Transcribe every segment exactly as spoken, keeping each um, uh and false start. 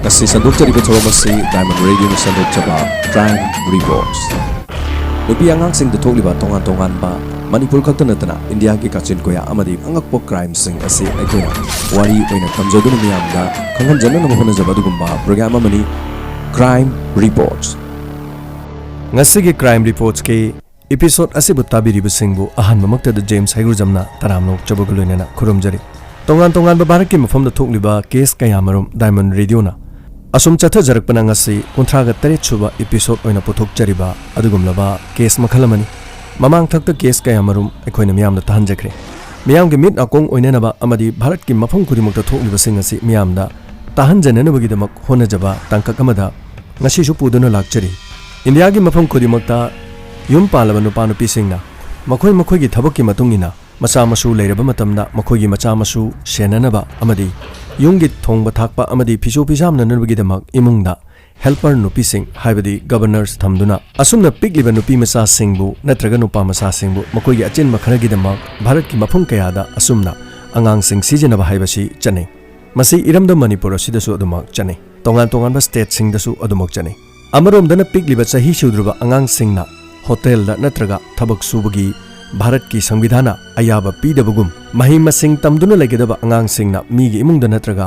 ꯑꯁꯤ ꯁꯟꯗꯣꯛꯆꯔꯤꯕ ꯊꯧꯔꯝ ꯑꯁꯤ Diamond Radioꯅ ꯁꯟꯗꯣꯛꯆꯕ Crime Reports꯫ ꯅꯨꯄꯤ ꯑꯉꯥꯡꯁꯤꯡꯗ ꯊꯣꯛꯂꯤꯕ ꯇꯣꯉꯥꯟ ꯇꯣꯉꯥꯟꯕ, ꯃꯅꯤꯄꯨꯔ ꯈꯛꯇ ꯅꯠꯇꯅ ꯏꯟꯗꯤꯌꯥꯒꯤ ꯀꯥꯆꯤꯟ ꯀꯣꯌꯥ ꯑꯃꯗꯤ ꯑꯉꯛꯄ crimeꯁꯤꯡ ꯑꯁꯤ ꯑꯩꯈꯣꯏꯅ ꯋꯥꯔꯤ ꯑꯣꯏꯅ ꯊꯝꯖꯗꯨꯅ ꯃꯤꯌꯥꯝꯗ ꯈꯪꯍꯟꯖꯅꯅꯕ ꯍꯣꯠꯅꯖꯕ ꯑꯗꯨꯒꯨꯝꯕ program ꯑꯃꯅꯤ Crime Reports꯫ ꯉꯁꯤꯒꯤ Crime Reportsꯀꯤ episode ꯑꯁꯤꯕꯨ ꯇꯥꯕꯤꯔꯤꯕꯁꯤꯡꯕꯨ ꯑꯍꯥꯟꯕꯃꯛꯇꯗ ꯖꯦꯝꯁ ꯍꯩꯒ꯭ꯔꯨꯖꯝꯅ ꯇꯔꯥꯝꯅ ꯑꯣꯛꯆꯕꯒ ꯂꯣꯏꯅꯅ ꯈꯨꯔꯨꯝꯖꯔꯤ꯫ ꯇꯣꯉꯥꯟ ꯇꯣꯉꯥꯟꯕ ꯚꯥꯔꯠꯀꯤ ꯃꯐꯝꯗ ꯊꯣꯛꯂꯤꯕ case ꯀꯌꯥꯃꯔꯨꯝ Diamond Radioꯅ ꯑꯁꯨꯝ ꯆꯠꯊꯖꯔꯛꯄꯅ ꯉꯁꯤ ꯀꯨꯟꯊ꯭ꯔꯥꯒ ꯇꯔꯦꯠ ꯁꯨꯕ episode ꯑꯣꯏꯅ ꯄꯨꯊꯣꯛꯆꯔꯤꯕ ꯑꯗꯨꯒꯨꯝꯂꯕ case ꯃꯈꯜ ꯑꯃꯅꯤ꯫ ꯃꯃꯥꯡ ꯊꯛꯇ case ꯀꯌꯥꯃꯔꯨꯝ ꯑꯩꯈꯣꯏꯅ ꯃꯤꯌꯥꯝꯗ ꯇꯥꯍꯟꯖꯈ꯭ꯔꯦ꯫ ꯃꯤꯌꯥꯝꯒꯤ ꯃꯤꯠ ꯅꯥꯀꯣꯡ ꯑꯣꯏꯅꯅꯕ ꯑꯃꯗꯤ ꯚꯥꯔꯠꯀꯤ ꯃꯐꯝ ꯈꯨꯗꯤꯡꯃꯛꯇ ꯊꯣꯛꯂꯤꯕꯁꯤꯡ ꯑꯁꯤ ꯃꯤꯌꯥꯝꯗ ꯇꯥꯍꯟꯖꯅꯅꯕꯒꯤꯗꯃꯛ ꯍꯣꯠꯅꯖꯕ ꯇꯥꯡꯀꯛ ꯑꯃꯗ ꯉꯁꯤꯁꯨ ꯄꯨꯗꯨꯅ ꯂꯥꯛꯆꯔꯤ꯫ ꯏꯟꯗꯤꯌꯥꯒꯤ ꯃꯐꯝ ꯈꯨꯗꯤꯡꯃꯛꯇ ꯌꯨꯝ ꯄꯥꯜꯂꯕ ꯅꯨꯄꯥ ꯅꯨꯄꯤꯁꯤꯡꯅ ꯃꯈꯣꯏ ꯃꯈꯣꯏꯒꯤ ꯊꯕꯛꯀꯤ ꯃꯇꯨꯡ ꯏꯟꯅ ꯃꯆꯥ ꯃꯁꯨ ꯂꯩꯔꯕ ꯃꯇꯝꯗ ꯃꯈꯣꯏꯒꯤ ꯃꯆꯥ ꯃꯁꯨ ꯁꯦꯟꯅꯅꯕ ꯑꯃꯗꯤ ꯌꯨꯝꯒꯤ ꯊꯣꯡꯕ ꯊꯥꯛꯄ ꯑꯃꯗꯤ ꯐꯤꯁꯨ ꯐꯤꯖꯥꯝꯅꯅꯕꯒꯤꯗꯃꯛ ꯏꯃꯨꯡꯗ helper ꯅꯨꯄꯤꯁꯤꯡ, ꯍꯥꯏꯕꯗꯤ governors ꯊꯝꯗꯨꯅ ꯑꯁꯨꯝꯅ ꯄꯤꯛꯂꯤꯕ ꯅꯨꯄꯤ ꯃꯆꯥꯁꯤꯡꯕꯨ ꯅꯠꯇ꯭ꯔꯒ ꯅꯨꯄꯥ ꯃꯆꯥꯁꯤꯡꯕꯨ ꯃꯈꯣꯏꯒꯤ ꯑꯆꯤꯟꯕ ꯈꯔꯒꯤꯗꯃꯛ ꯚꯥꯔꯠꯀꯤ ꯃꯐꯝ ꯀꯌꯥꯗ ꯑꯁꯨꯝꯅ ꯑꯉꯥꯡꯁꯤꯡ ꯁꯤꯖꯤꯟꯅꯕ ꯍꯥꯏꯕꯁꯤ ꯆꯠꯅꯩ꯫ ꯃꯁꯤ ꯏꯔꯝꯗꯝ ꯃꯅꯤꯄꯨꯔ ꯑꯁꯤꯗꯁꯨ ꯑꯗꯨꯃꯛ ꯆꯠꯅꯩ꯫ ꯇꯣꯉꯥꯟ ꯇꯣꯉꯥꯟꯕ stateꯁꯤꯡꯗꯁꯨ ꯑꯗꯨꯃꯛ ꯆꯠꯅꯩ꯫ ꯑꯃꯔꯣꯝꯗꯅ ꯄꯤꯛꯂꯤꯕ ꯆꯍꯤ ꯁꯨꯗ꯭ꯔꯤꯕ ꯑꯉꯥꯡꯁꯤꯡꯅ ꯍꯣꯇꯦꯜꯗ ꯅꯠꯇ꯭ꯔꯒ ꯊꯕꯛ ꯁꯨꯕꯒꯤ ꯚꯥꯔꯠꯀꯤ ꯁꯪꯕꯤꯙꯥꯅ ꯑꯌꯥꯕ ꯄꯤꯗꯕꯒꯨꯝ, ꯃꯍꯩ ꯃꯁꯤꯡ ꯇꯝꯗꯨꯅ ꯂꯩꯒꯗꯕ ꯑꯉꯥꯡꯁꯤꯡꯅ ꯃꯤꯒꯤ ꯏꯃꯨꯡꯗ ꯅꯠꯇ꯭ꯔꯒ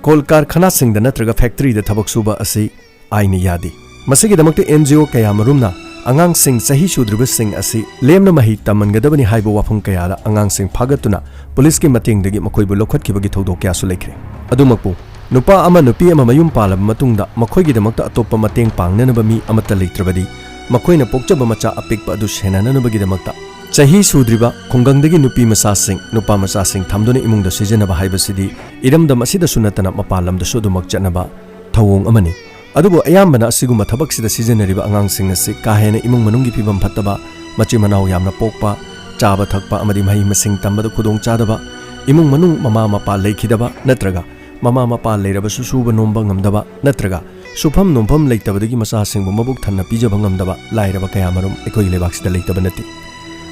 ꯀꯣꯜ ꯀꯥꯔꯈꯥꯅꯥꯁꯤꯡꯗ ꯅꯠꯇ꯭ꯔꯒ factoryꯗ ꯊꯕꯛ ꯁꯨꯕ ꯑꯁꯤ ꯑꯥꯏꯟꯅ ꯌꯥꯗꯦ꯫ ꯃꯁꯤꯒꯤꯗꯃꯛꯇ NGO ꯀꯌꯥꯃꯔꯨꯝꯅ ꯑꯉꯥꯡꯁꯤꯡ ꯆꯍꯤ ꯁꯨꯗ꯭ꯔꯤꯕꯁꯤꯡ ꯑꯁꯤ ꯂꯦꯝꯅ ꯃꯍꯩ ꯇꯝꯍꯟꯒꯗꯕꯅꯤ ꯍꯥꯏꯕ ꯋꯥꯐꯝ ꯀꯌꯥꯗ ꯑꯉꯥꯡꯁꯤꯡ ꯐꯥꯒꯠꯇꯨꯅ ꯄꯨꯂꯤꯁꯀꯤ ꯃꯇꯦꯡꯗꯒꯤ ꯃꯈꯣꯏꯕꯨ ꯂꯧꯈꯠꯈꯤꯕꯒꯤ ꯊꯧꯗꯣꯛ ꯀꯌꯥꯁꯨ ꯂꯩꯈ꯭ꯔꯦ꯫ ꯑꯗꯨꯃꯛꯄꯨ, ꯅꯨꯄꯥ ꯑꯃ ꯅꯨꯄꯤ ꯑꯃ ꯃꯌꯨꯝ ꯄꯥꯜꯂꯕ ꯃꯇꯨꯡꯗ ꯃꯈꯣꯏꯒꯤꯗꯃꯛꯇ ꯑꯇꯣꯞꯄ ꯃꯇꯦꯡ ꯄꯥꯡꯅꯅꯕ ꯃꯤ ꯑꯃꯠꯇ ꯂꯩꯇ꯭ꯔꯕꯗꯤ, ꯃꯈꯣꯏꯅ ꯄꯣꯛꯆꯕ ꯃꯆꯥ ꯑꯄꯤꯛꯄ ꯑꯗꯨ ꯁꯦꯟꯅꯅꯕꯒꯤꯗꯃꯛꯇ ꯆꯍꯤ ꯁꯨꯗ꯭ꯔꯤꯕ ꯈꯨꯡꯒꯪꯗꯒꯤ ꯅꯨꯄꯤ ꯃꯆꯥꯁꯤꯡ, ꯅꯨꯄꯥ ꯃꯆꯥꯁꯤꯡ ꯊꯝꯗꯨꯅ ꯏꯃꯨꯡꯗ ꯁꯤꯖꯤꯟꯅꯕ ꯍꯥꯏꯕꯁꯤꯗꯤ ꯏꯔꯝꯗꯝ ꯑꯁꯤꯗꯁꯨ ꯅꯠꯇꯅ ꯃꯄꯥꯟ ꯂꯝꯗꯁꯨ ꯑꯗꯨꯃꯛ ꯆꯠꯅꯕ ꯊꯧꯑꯣꯡ ꯑꯃꯅꯤ꯫ ꯑꯗꯨꯕꯨ ꯑꯌꯥꯝꯕꯅ ꯑꯁꯤꯒꯨꯝꯕ ꯊꯕꯛꯁꯤꯗ ꯁꯤꯖꯤꯟꯅꯔꯤꯕ ꯑꯉꯥꯡꯁꯤꯡ ꯑꯁꯤ ꯀꯥ ꯍꯦꯟꯅ ꯏꯃꯨꯡ ꯃꯅꯨꯡꯒꯤ ꯐꯤꯕꯝ ꯐꯠꯇꯕ, ꯃꯆꯤꯟ ꯃꯅꯥꯎ ꯌꯥꯝꯅ ꯄꯣꯛꯄ, ꯆꯥꯕ ꯊꯛꯄ ꯑꯃꯗꯤ ꯃꯍꯩ ꯃꯁꯤꯡ ꯇꯝꯕꯗ ꯈꯨꯗꯣꯡ ꯆꯥꯗꯕ, ꯏꯃꯨꯡ ꯃꯅꯨꯡ ꯃꯃꯥ ꯃꯄꯥ ꯂꯩꯈꯤꯗꯕ ꯅꯠꯇ꯭ꯔꯒ ꯃꯃꯥ ꯃꯄꯥ ꯂꯩꯔꯕꯁꯨ ꯁꯨꯕ ꯅꯣꯝꯕ ꯉꯝꯗꯕ ꯅꯠꯇ꯭ꯔꯒ ꯁꯨꯐꯝ ꯅꯣꯝꯐꯝ ꯂꯩꯇꯕꯗꯒꯤ ꯃꯆꯥꯁꯤꯡꯕꯨ ꯃꯕꯨꯛ ꯊꯟꯅ ꯄꯤꯖꯕ ꯉꯝꯗꯕ ꯂꯥꯏꯔꯕ ꯀꯌꯥꯃꯔꯨꯝ ꯑꯩꯈꯣꯏꯒꯤ ꯂꯩꯕꯥꯛꯁꯤꯗ ꯂꯩꯇꯕ ꯅꯠꯇꯦ꯫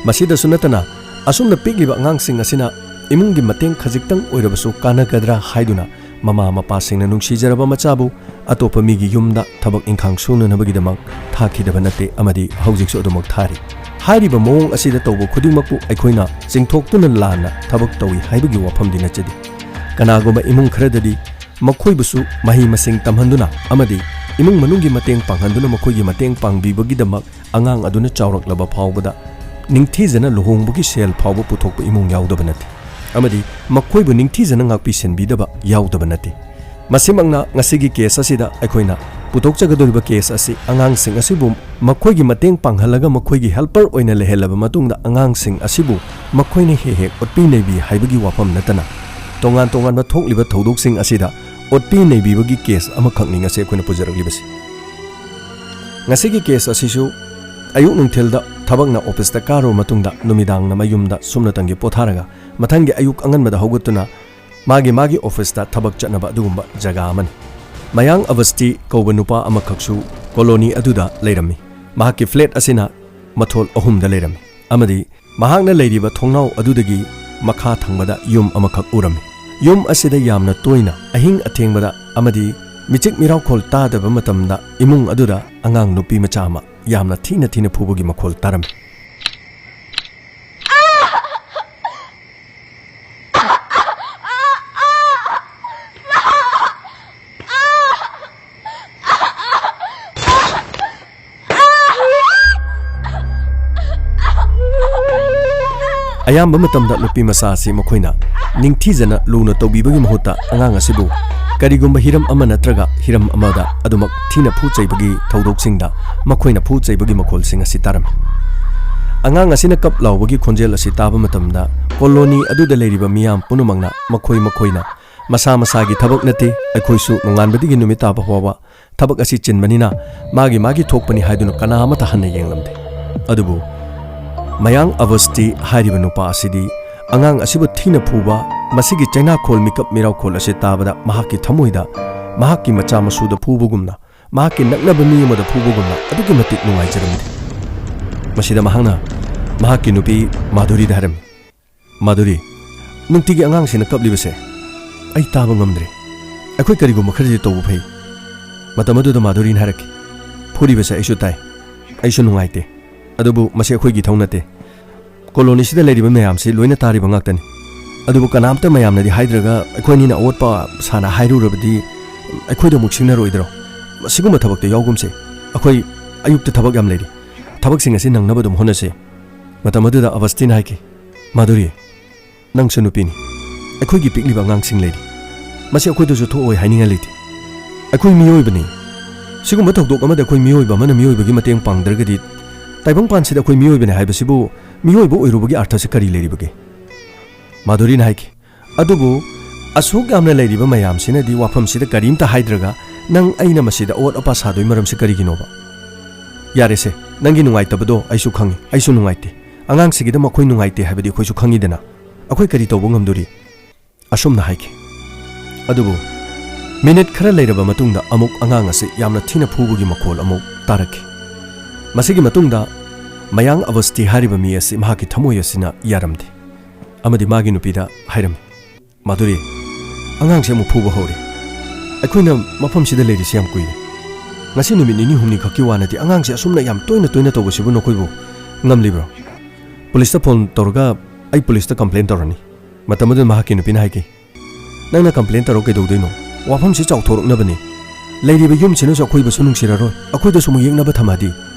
ꯃꯁꯤꯗꯁꯨ ꯅꯠꯇꯅ, ꯑꯁꯨꯝꯅ ꯄꯤꯛꯂꯤꯕ ꯑꯉꯥꯡꯁꯤꯡ ꯑꯁꯤꯅ ꯏꯃꯨꯡꯒꯤ ꯃꯇꯦꯡ ꯈꯖꯤꯛꯇꯪ ꯑꯣꯏꯔꯕꯁꯨ ꯀꯥꯟꯅꯒꯗ꯭ꯔꯥ ꯍꯥꯏꯗꯨꯅ ꯃꯃꯥ ꯃꯄꯥꯁꯤꯡꯅ ꯅꯨꯡꯁꯤꯖꯔꯕ ꯃꯆꯥꯕꯨ ꯑꯇꯣꯞꯄ ꯃꯤꯒꯤ ꯌꯨꯝꯗ ꯊꯕꯛ ꯏꯪꯈꯥꯡ ꯁꯨꯅꯅꯕꯒꯤꯗꯃꯛ ꯊꯥꯈꯤꯗꯕ ꯅꯠꯇꯦ ꯑꯃꯗꯤ ꯍꯧꯖꯤꯛꯁꯨ ꯑꯗꯨꯃꯛ ꯊꯥꯔꯤ꯫ ꯍꯥꯏꯔꯤꯕ ꯃꯑꯣꯡ ꯑꯁꯤꯗ ꯇꯧꯕ ꯈꯨꯗꯤꯡꯃꯛꯄꯨ ꯑꯩꯈꯣꯏꯅ ꯆꯤꯡꯊꯣꯛꯇꯨꯅ ꯂꯥꯟꯅ ꯊꯕꯛ ꯇꯧꯏ ꯍꯥꯏꯕꯒꯤ ꯋꯥꯐꯝꯗꯤ ꯅꯠꯆꯗꯦ꯫ ꯀꯅꯥꯒꯨꯝꯕ ꯏꯃꯨꯡ ꯈꯔꯗꯗꯤ ꯃꯈꯣꯏꯕꯨꯁꯨ ꯃꯍꯩ ꯃꯁꯤꯡ ꯇꯝꯍꯟꯗꯨꯅ ꯑꯃꯗꯤ ꯏꯃꯨꯡ ꯃꯅꯨꯡꯒꯤ ꯃꯇꯦꯡ ꯄꯥꯡꯍꯟꯗꯨꯅ ꯃꯈꯣꯏꯒꯤ ꯃꯇꯦꯡ ꯄꯥꯡꯕꯤꯕꯒꯤꯗꯃꯛ ꯑꯉꯥꯡ ꯑꯗꯨꯅ ꯆꯥꯎꯔꯛꯂꯕ ꯐꯥꯎꯕꯗ ꯅꯤꯡꯊꯤꯖꯅ ꯂꯨꯍꯣꯡꯕꯒꯤ ꯁꯦꯜ ꯐꯥꯎꯕ ꯄꯨꯊꯣꯛꯄ ꯏꯃꯨꯡ ꯌꯥꯎꯗꯕ ꯅꯠꯇꯦ꯫ ꯑꯃꯗꯤ ꯃꯈꯣꯏꯕꯨ ꯅꯤꯡꯊꯤꯖꯅ ꯉꯥꯛꯄꯤ ꯁꯦꯟꯕꯤꯗꯕ ꯌꯥꯎꯗꯕ ꯅꯠꯇꯦ꯫ ꯃꯁꯤꯃꯛꯅ ꯉꯁꯤꯒꯤ ꯀꯦꯁ ꯑꯁꯤꯗ ꯑꯩꯈꯣꯏꯅ ꯄꯨꯊꯣꯛꯆꯒꯗꯧꯔꯤꯕ ꯀꯦꯁ ꯑꯁꯤ ꯑꯉꯥꯡꯁꯤꯡ ꯑꯁꯤꯕꯨ ꯃꯈꯣꯏꯒꯤ ꯃꯇꯦꯡ ꯄꯥꯡꯍꯜꯂꯒ ꯃꯈꯣꯏꯒꯤ ꯍꯦꯜꯄꯔ ꯑꯣꯏꯅ ꯂꯩꯍꯜꯂꯕ ꯃꯇꯨꯡꯗ ꯑꯉꯥꯡꯁꯤꯡ ꯑꯁꯤꯕꯨ ꯃꯈꯣꯏꯅ ꯍꯦꯛ ꯍꯦꯛ ꯑꯣꯠꯄꯤ ꯅꯩꯕꯤ ꯍꯥꯏꯕꯒꯤ ꯋꯥꯐꯝ ꯅꯠꯇꯅ ꯇꯣꯉꯥꯟ ꯇꯣꯉꯥꯟꯕ ꯊꯣꯛꯂꯤꯕ ꯊꯧꯗꯣꯛꯁꯤꯡ ꯑꯁꯤꯗ ꯑꯣꯠꯄꯤ ꯅꯩꯕꯤꯕꯒꯤ ꯀꯦꯁ ꯑꯃꯈꯛꯅꯤ ꯉꯁꯤ ꯑꯩꯈꯣꯏꯅ ꯄꯨꯖꯔꯛꯂꯤꯕꯁꯤ꯫ ꯉꯁꯤꯒꯤ ꯀꯦꯁ ꯑꯁꯤꯁꯨ ꯑꯌꯨꯛ ꯅꯨꯡꯊꯤꯜꯗ ꯊꯕꯛꯅ ꯑꯣꯐꯤꯁꯇ ꯀꯥꯔꯨꯕ ꯃꯇꯨꯡꯗ ꯅꯨꯃꯤꯗꯥꯡꯅ ꯃꯌꯨꯝꯗ ꯁꯨꯞꯅꯇꯪꯒꯤ ꯄꯣꯊꯥꯔꯒ ꯃꯊꯪꯒꯤ ꯑꯌꯨꯛ ꯑꯉꯟꯕꯗ ꯍꯧꯒꯠꯇꯨꯅ ꯃꯥꯒꯤ ꯃꯥꯒꯤ ꯑꯣꯐꯤꯁꯇ ꯊꯕꯛ ꯆꯠꯅꯕ ꯑꯗꯨꯒꯨꯝꯕ ꯖꯒꯥ ꯑꯃꯅꯤ꯫ ꯃꯌꯥꯡ ꯑꯕꯁꯇꯤ ꯀꯧꯕ ꯅꯨꯄꯥ ꯑꯃꯈꯛꯁꯨ ꯀꯣꯂꯣꯅꯤ ꯑꯗꯨꯗ ꯂꯩꯔꯝꯃꯤ꯫ ꯃꯍꯥꯛꯀꯤ ꯐ꯭ꯂꯦꯠ ꯑꯁꯤꯅ ꯃꯊꯣꯜ ꯑꯍꯨꯝꯗ ꯂꯩꯔꯝꯃꯤ ꯑꯃꯗꯤ ꯃꯍꯥꯛꯅ ꯂꯩꯔꯤꯕ ꯊꯣꯡꯅꯥꯎ ꯑꯗꯨꯗꯒꯤ ꯃꯈꯥ ꯊꯪꯕꯗ ꯌꯨꯝ ꯑꯃꯈꯛ ꯎꯔꯝꯃꯤ꯫ ꯌꯨꯝ ꯑꯁꯤꯗ ꯌꯥꯝꯅ ꯇꯣꯏꯅ ꯑꯍꯤꯡ ꯑꯊꯦꯡꯕꯗ ꯑꯃꯗꯤ ꯃꯤꯆꯤꯛ ꯃꯤꯔꯥꯎꯈꯣꯜ ꯇꯥꯗꯕ ꯃꯇꯝꯗ ꯏꯃꯨꯡ ꯑꯗꯨꯗ ꯑꯉꯥꯡ ꯅꯨꯄꯤ ꯃꯆꯥ ꯑꯃ ꯌꯥꯝꯅ ꯊꯤꯅ ꯊꯤꯅ ꯐꯨꯕꯒꯤ ꯃꯈꯣꯜ ꯇꯥꯔꯝꯃꯤ꯫ ꯑꯌꯥꯝꯕ ꯃꯇꯝꯗ ꯅꯨꯄꯤ ꯃꯆꯥ ꯑꯁꯤ ꯃꯈꯣꯏꯅ ꯅꯤꯡꯊꯤꯖꯅ ꯂꯨꯅ ꯇꯧꯕꯤꯕꯒꯤ ꯃꯍꯨꯠꯇ ꯑꯉꯥꯡ ꯑꯁꯤꯕꯨ ꯀꯔꯤꯒꯨꯝꯕ ꯍꯤꯔꯝ ꯑꯃ ꯅꯠꯇ꯭ꯔꯒ ꯍꯤꯔꯝ ꯑꯃꯗ ꯑꯗꯨꯃꯛ ꯊꯤꯅ ꯐꯨ ꯆꯩꯕꯒꯤ ꯊꯧꯗꯣꯛꯁꯤꯡꯗ ꯃꯈꯣꯏꯅ ꯐꯨ ꯆꯩꯕꯒꯤ ꯃꯈꯣꯜꯁꯤꯡ ꯑꯁꯤ ꯇꯥꯔꯝꯃꯤ꯫ ꯑꯉꯥꯡ ꯑꯁꯤꯅ ꯀꯞ ꯂꯥꯎꯕꯒꯤ ꯈꯣꯟꯖꯦꯜ ꯑꯁꯤ ꯇꯥꯕ ꯃꯇꯝꯗ ꯀꯣꯂꯣꯅꯤ ꯑꯗꯨꯗ ꯂꯩꯔꯤꯕ ꯃꯤꯌꯥꯝ ꯄꯨꯝꯅꯃꯛꯅ ꯃꯈꯣꯏ ꯃꯈꯣꯏꯅ ꯃꯁꯥ ꯃꯁꯥꯒꯤ ꯊꯕꯛ ꯅꯠꯇꯦ, ꯑꯩꯈꯣꯏꯁꯨ ꯅꯣꯡꯉꯥꯟꯕꯗꯒꯤ ꯅꯨꯃꯤꯠ ꯇꯥꯕ ꯐꯥꯎꯕ ꯊꯕꯛ ꯑꯁꯤ ꯆꯤꯟꯕꯅꯤꯅ ꯃꯥꯒꯤ ꯃꯥꯒꯤ ꯊꯣꯛꯄꯅꯤ ꯍꯥꯏꯗꯨꯅ ꯀꯅꯥ ꯑꯃꯠꯇ ꯍꯟꯅ ꯌꯦꯡꯂꯝꯗꯦ꯫ ꯑꯗꯨꯕꯨ ꯃꯌꯥꯡ ꯑꯕꯁꯇꯤ ꯍꯥꯏꯔꯤꯕ ꯅꯨꯄꯥ ꯑꯁꯤꯗꯤ ꯑꯉꯥꯡ ꯑꯁꯤꯕꯨ ꯊꯤꯅ ꯐꯨꯕ, ꯃꯁꯤꯒꯤ ꯆꯩꯅꯥꯈꯣꯜ ꯃꯤꯀꯞ ꯃꯤꯔꯥꯎꯈꯣꯜ ꯑꯁꯤ ꯇꯥꯕꯗ ꯃꯍꯥꯛꯀꯤ ꯊꯃꯣꯏꯗ ꯃꯍꯥꯛꯀꯤ ꯃꯆꯥ ꯃꯁꯨꯗ ꯐꯨꯕꯒꯨꯝꯅ, ꯃꯍꯥꯛꯀꯤ ꯅꯛꯅꯕ ꯃꯤ ꯑꯃꯗ ꯐꯨꯕꯒꯨꯝꯅ ꯑꯗꯨꯛꯀꯤ ꯃꯇꯤꯛ ꯅꯨꯡꯉꯥꯏꯖꯔꯝꯗꯦ꯫ ꯃꯁꯤꯗ ꯃꯍꯥꯛꯅ ꯃꯍꯥꯛꯀꯤ ꯅꯨꯄꯤ ꯃꯥꯙꯨꯔꯤꯗ ꯍꯥꯏꯔꯝꯃꯤ, "ꯃꯥꯙꯨꯔꯤ, ꯅꯨꯡꯇꯤꯒꯤ ꯑꯉꯥꯡꯁꯤꯅ ꯀꯞꯂꯤꯕꯁꯦ ꯑꯩ ꯇꯥꯕ ꯉꯝꯗ꯭ꯔꯦ꯫ ꯑꯩꯈꯣꯏ ꯀꯔꯤꯒꯨꯝꯕ ꯈꯔꯗꯤ ꯇꯧꯕ ꯐꯩ꯫ ꯃꯇꯝ ꯑꯗꯨꯗ ꯃꯥꯙꯨꯔꯤꯅ ꯍꯥꯏꯔꯛꯈꯤ, "ꯐꯨꯔꯤꯕꯁꯦ ꯑꯩꯁꯨ ꯇꯥꯏ, ꯑꯩꯁꯨ ꯅꯨꯡꯉꯥꯏꯇꯦ, ꯑꯗꯨꯕꯨ ꯃꯁꯤ ꯑꯩꯈꯣꯏꯒꯤ ꯏꯊꯧ ꯅꯠꯇꯦ꯫ ꯀꯣꯂꯣꯅꯤꯁꯤꯗ ꯂꯩꯔꯤꯕ ꯃꯌꯥꯝꯁꯤ ꯂꯣꯏꯅ ꯇꯥꯔꯤꯕ ꯉꯥꯛꯇꯅꯤ꯫ ꯑꯗꯨꯕꯨ ꯀꯅꯥꯝꯇ ꯃꯌꯥꯝꯅꯗꯤ ꯍꯥꯏꯗ꯭ꯔꯒ ꯑꯩꯈꯣꯏ ꯑꯅꯤꯅ ꯑꯋꯣꯠꯄ ꯁꯥꯅ ꯍꯥꯏꯔꯨꯔꯕꯗꯤ ꯑꯩꯈꯣꯏꯗ ꯑꯃꯨꯛ ꯁꯤꯡꯅꯔꯣꯏꯗ꯭ꯔꯣ? ꯑꯁꯤꯒꯨꯝꯕ ꯊꯕꯛꯇ ꯌꯥꯎꯒꯨꯝꯁꯦ꯫ ꯑꯩꯈꯣꯏ ꯑꯌꯨꯛꯇ ꯊꯕꯛ ꯌꯥꯝ ꯂꯩꯔꯤ꯫ ꯊꯕꯛꯁꯤꯡ ꯑꯁꯤ ꯅꯪꯅꯕ ꯑꯗꯨꯝ ꯍꯣꯠꯅꯁꯦ꯫" ꯃꯇꯝ ꯑꯗꯨꯗ ꯑꯕꯁꯇꯤꯅ ꯍꯥꯏꯈꯤ, "ꯃꯥꯙꯨꯔꯤ, ꯅꯪꯁꯨ ꯅꯨꯄꯤꯅꯤ꯫ ꯑꯩꯈꯣꯏꯒꯤ ꯄꯤꯛꯂꯤꯕ ꯑꯉꯥꯡꯁꯤꯡ ꯂꯩꯔꯤ꯫ ꯃꯁꯤ ꯑꯩꯈꯣꯏꯗꯁꯨ ꯊꯣꯛꯑꯣꯏ ꯍꯥꯏꯅꯤꯡꯉꯥꯏ ꯂꯩꯇꯦ꯫ ꯑꯩꯈꯣꯏ ꯃꯤꯑꯣꯏꯕꯅꯤ꯫ ꯁꯤꯒꯨꯝꯕ ꯊꯧꯗꯣꯛ ꯑꯃꯗ ꯑꯩꯈꯣꯏ ꯃꯤꯑꯣꯏꯕ ꯑꯃꯅ ꯃꯤꯑꯣꯏꯕꯒꯤ ꯃꯇꯦꯡ ꯄꯥꯡꯗ꯭ꯔꯒꯗꯤ, ꯇꯥꯏꯕꯪꯄꯥꯟꯁꯤꯗ ꯑꯩꯈꯣꯏ ꯃꯤꯑꯣꯏꯕꯅꯤ ꯍꯥꯏꯕꯁꯤꯕꯨ ꯃꯤꯑꯣꯏꯕ ꯑꯣꯏꯔꯨꯕꯒꯤ ꯑꯥꯔꯊꯁꯤ ꯀꯔꯤ ꯂꯩꯔꯤꯕꯒꯦ?" ꯃꯥꯙꯨꯔꯤꯅ ꯍꯥꯏꯈꯤ, "ꯑꯗꯨꯕꯨ ꯑꯁꯨꯛ ꯌꯥꯝꯅ ꯂꯩꯔꯤꯕ ꯃꯌꯥꯝꯁꯤꯅꯗꯤ ꯋꯥꯐꯝꯁꯤꯗ ꯀꯔꯤꯝꯇ ꯍꯥꯏꯗ꯭ꯔꯒ ꯅꯪ ꯑꯩꯅ ꯃꯁꯤꯗ ꯑꯋꯣꯠ ꯑꯄꯥ ꯁꯥꯗꯣꯏ ꯃꯔꯝꯁꯤ ꯀꯔꯤꯒꯤꯅꯣꯕ?" "ꯌꯥꯔꯦꯁꯦ, ꯅꯪꯒꯤ ꯅꯨꯡꯉꯥꯏꯇꯕꯗꯣ ꯑꯩꯁꯨ ꯈꯪꯉꯤ, ꯑꯩꯁꯨ ꯅꯨꯡꯉꯥꯏꯇꯦ꯫ ꯑꯉꯥꯡꯁꯤꯒꯤꯗꯃꯛ ꯑꯩꯈꯣꯏ ꯅꯨꯡꯉꯥꯏꯇꯦ ꯍꯥꯏꯕꯗꯤ ꯑꯩꯈꯣꯏꯁꯨ ꯈꯪꯉꯤꯗꯅ꯫ ꯑꯩꯈꯣꯏ ꯀꯔꯤ ꯇꯧꯕ ꯉꯝꯗꯣꯔꯤ?" ꯑꯁꯨꯝꯅ ꯍꯥꯏꯈꯤ꯫ ꯑꯗꯨꯕꯨ ꯃꯤꯅꯤꯠ ꯈꯔ ꯂꯩꯔꯕ ꯃꯇꯨꯡꯗ ꯑꯃꯨꯛ ꯑꯉꯥꯡ ꯑꯁꯤ ꯌꯥꯝꯅ ꯊꯤꯅ ꯐꯨꯕꯒꯤ ꯃꯈꯣꯜ ꯑꯃꯨꯛ ꯇꯥꯔꯛꯈꯤ꯫ ꯃꯁꯤꯒꯤ ꯃꯇꯨꯡꯗ ꯃꯌꯥꯡ ꯑꯕꯁꯇꯤ ꯍꯥꯏꯔꯤꯕ ꯃꯤ ꯑꯁꯤ ꯃꯍꯥꯛꯀꯤ ꯊꯃꯣꯏ ꯑꯁꯤꯅ ꯌꯥꯔꯝꯗꯦ ꯑꯃꯗꯤ ꯃꯥꯒꯤ ꯅꯨꯄꯤꯗ ꯍꯥꯏꯔꯝꯃꯤ, "ꯃꯥꯙꯨꯔꯤ, ꯑꯉꯥꯡꯁꯦ ꯑꯃꯨꯛ ꯐꯨꯕ ꯍꯧꯔꯦ꯫ ꯑꯩꯈꯣꯏꯅ ꯃꯐꯝꯁꯤꯗ ꯂꯩꯔꯤꯁꯦ ꯌꯥꯝ ꯀꯨꯏꯔꯦ꯫ ꯉꯁꯤ ꯅꯨꯃꯤꯠ ꯅꯤꯅꯤ ꯍꯨꯝꯅꯤ ꯈꯛꯀꯤ ꯋꯥ ꯅꯠꯇꯦ, ꯑꯉꯥꯡꯁꯦ ꯑꯁꯨꯝꯅ ꯌꯥꯝ ꯇꯣꯏꯅ ꯇꯣꯏꯅ ꯇꯧꯕꯁꯤꯕꯨ ꯅꯈꯣꯏꯕꯨ ꯉꯝꯂꯤꯕ꯭ꯔꯣ? ꯄꯨꯂꯤꯁꯇ ꯐꯣꯟ ꯇꯧꯔꯒ ꯑꯩ ꯄꯨꯂꯤꯁꯇ ꯀꯝꯄ꯭ꯂꯦꯟ ꯇꯧꯔꯅꯤ꯫" ꯃꯇꯝ ꯑꯗꯨꯗ ꯃꯍꯥꯛꯀꯤ ꯅꯨꯄꯤꯅ ꯍꯥꯏꯈꯤ, "ꯅꯪꯅ ꯀꯝꯄ꯭ꯂꯦꯟ ꯇꯧꯔ ꯀꯩꯗꯧꯗꯣꯏꯅꯣ? ꯋꯥꯐꯝꯁꯤ ꯆꯥꯎꯊꯣꯔꯛꯅꯕꯅꯤ꯫ ꯂꯩꯔꯤꯕ ꯌꯨꯝꯁꯤꯅꯁꯨ ꯑꯩꯈꯣꯏꯕꯨꯁꯨ ꯅꯨꯡꯁꯤꯔꯔꯣꯏ, ꯑꯩꯈꯣꯏꯗꯁꯨ ꯑꯃꯨꯛ ꯌꯦꯛꯅꯕ ꯊꯝꯃꯗꯤ꯫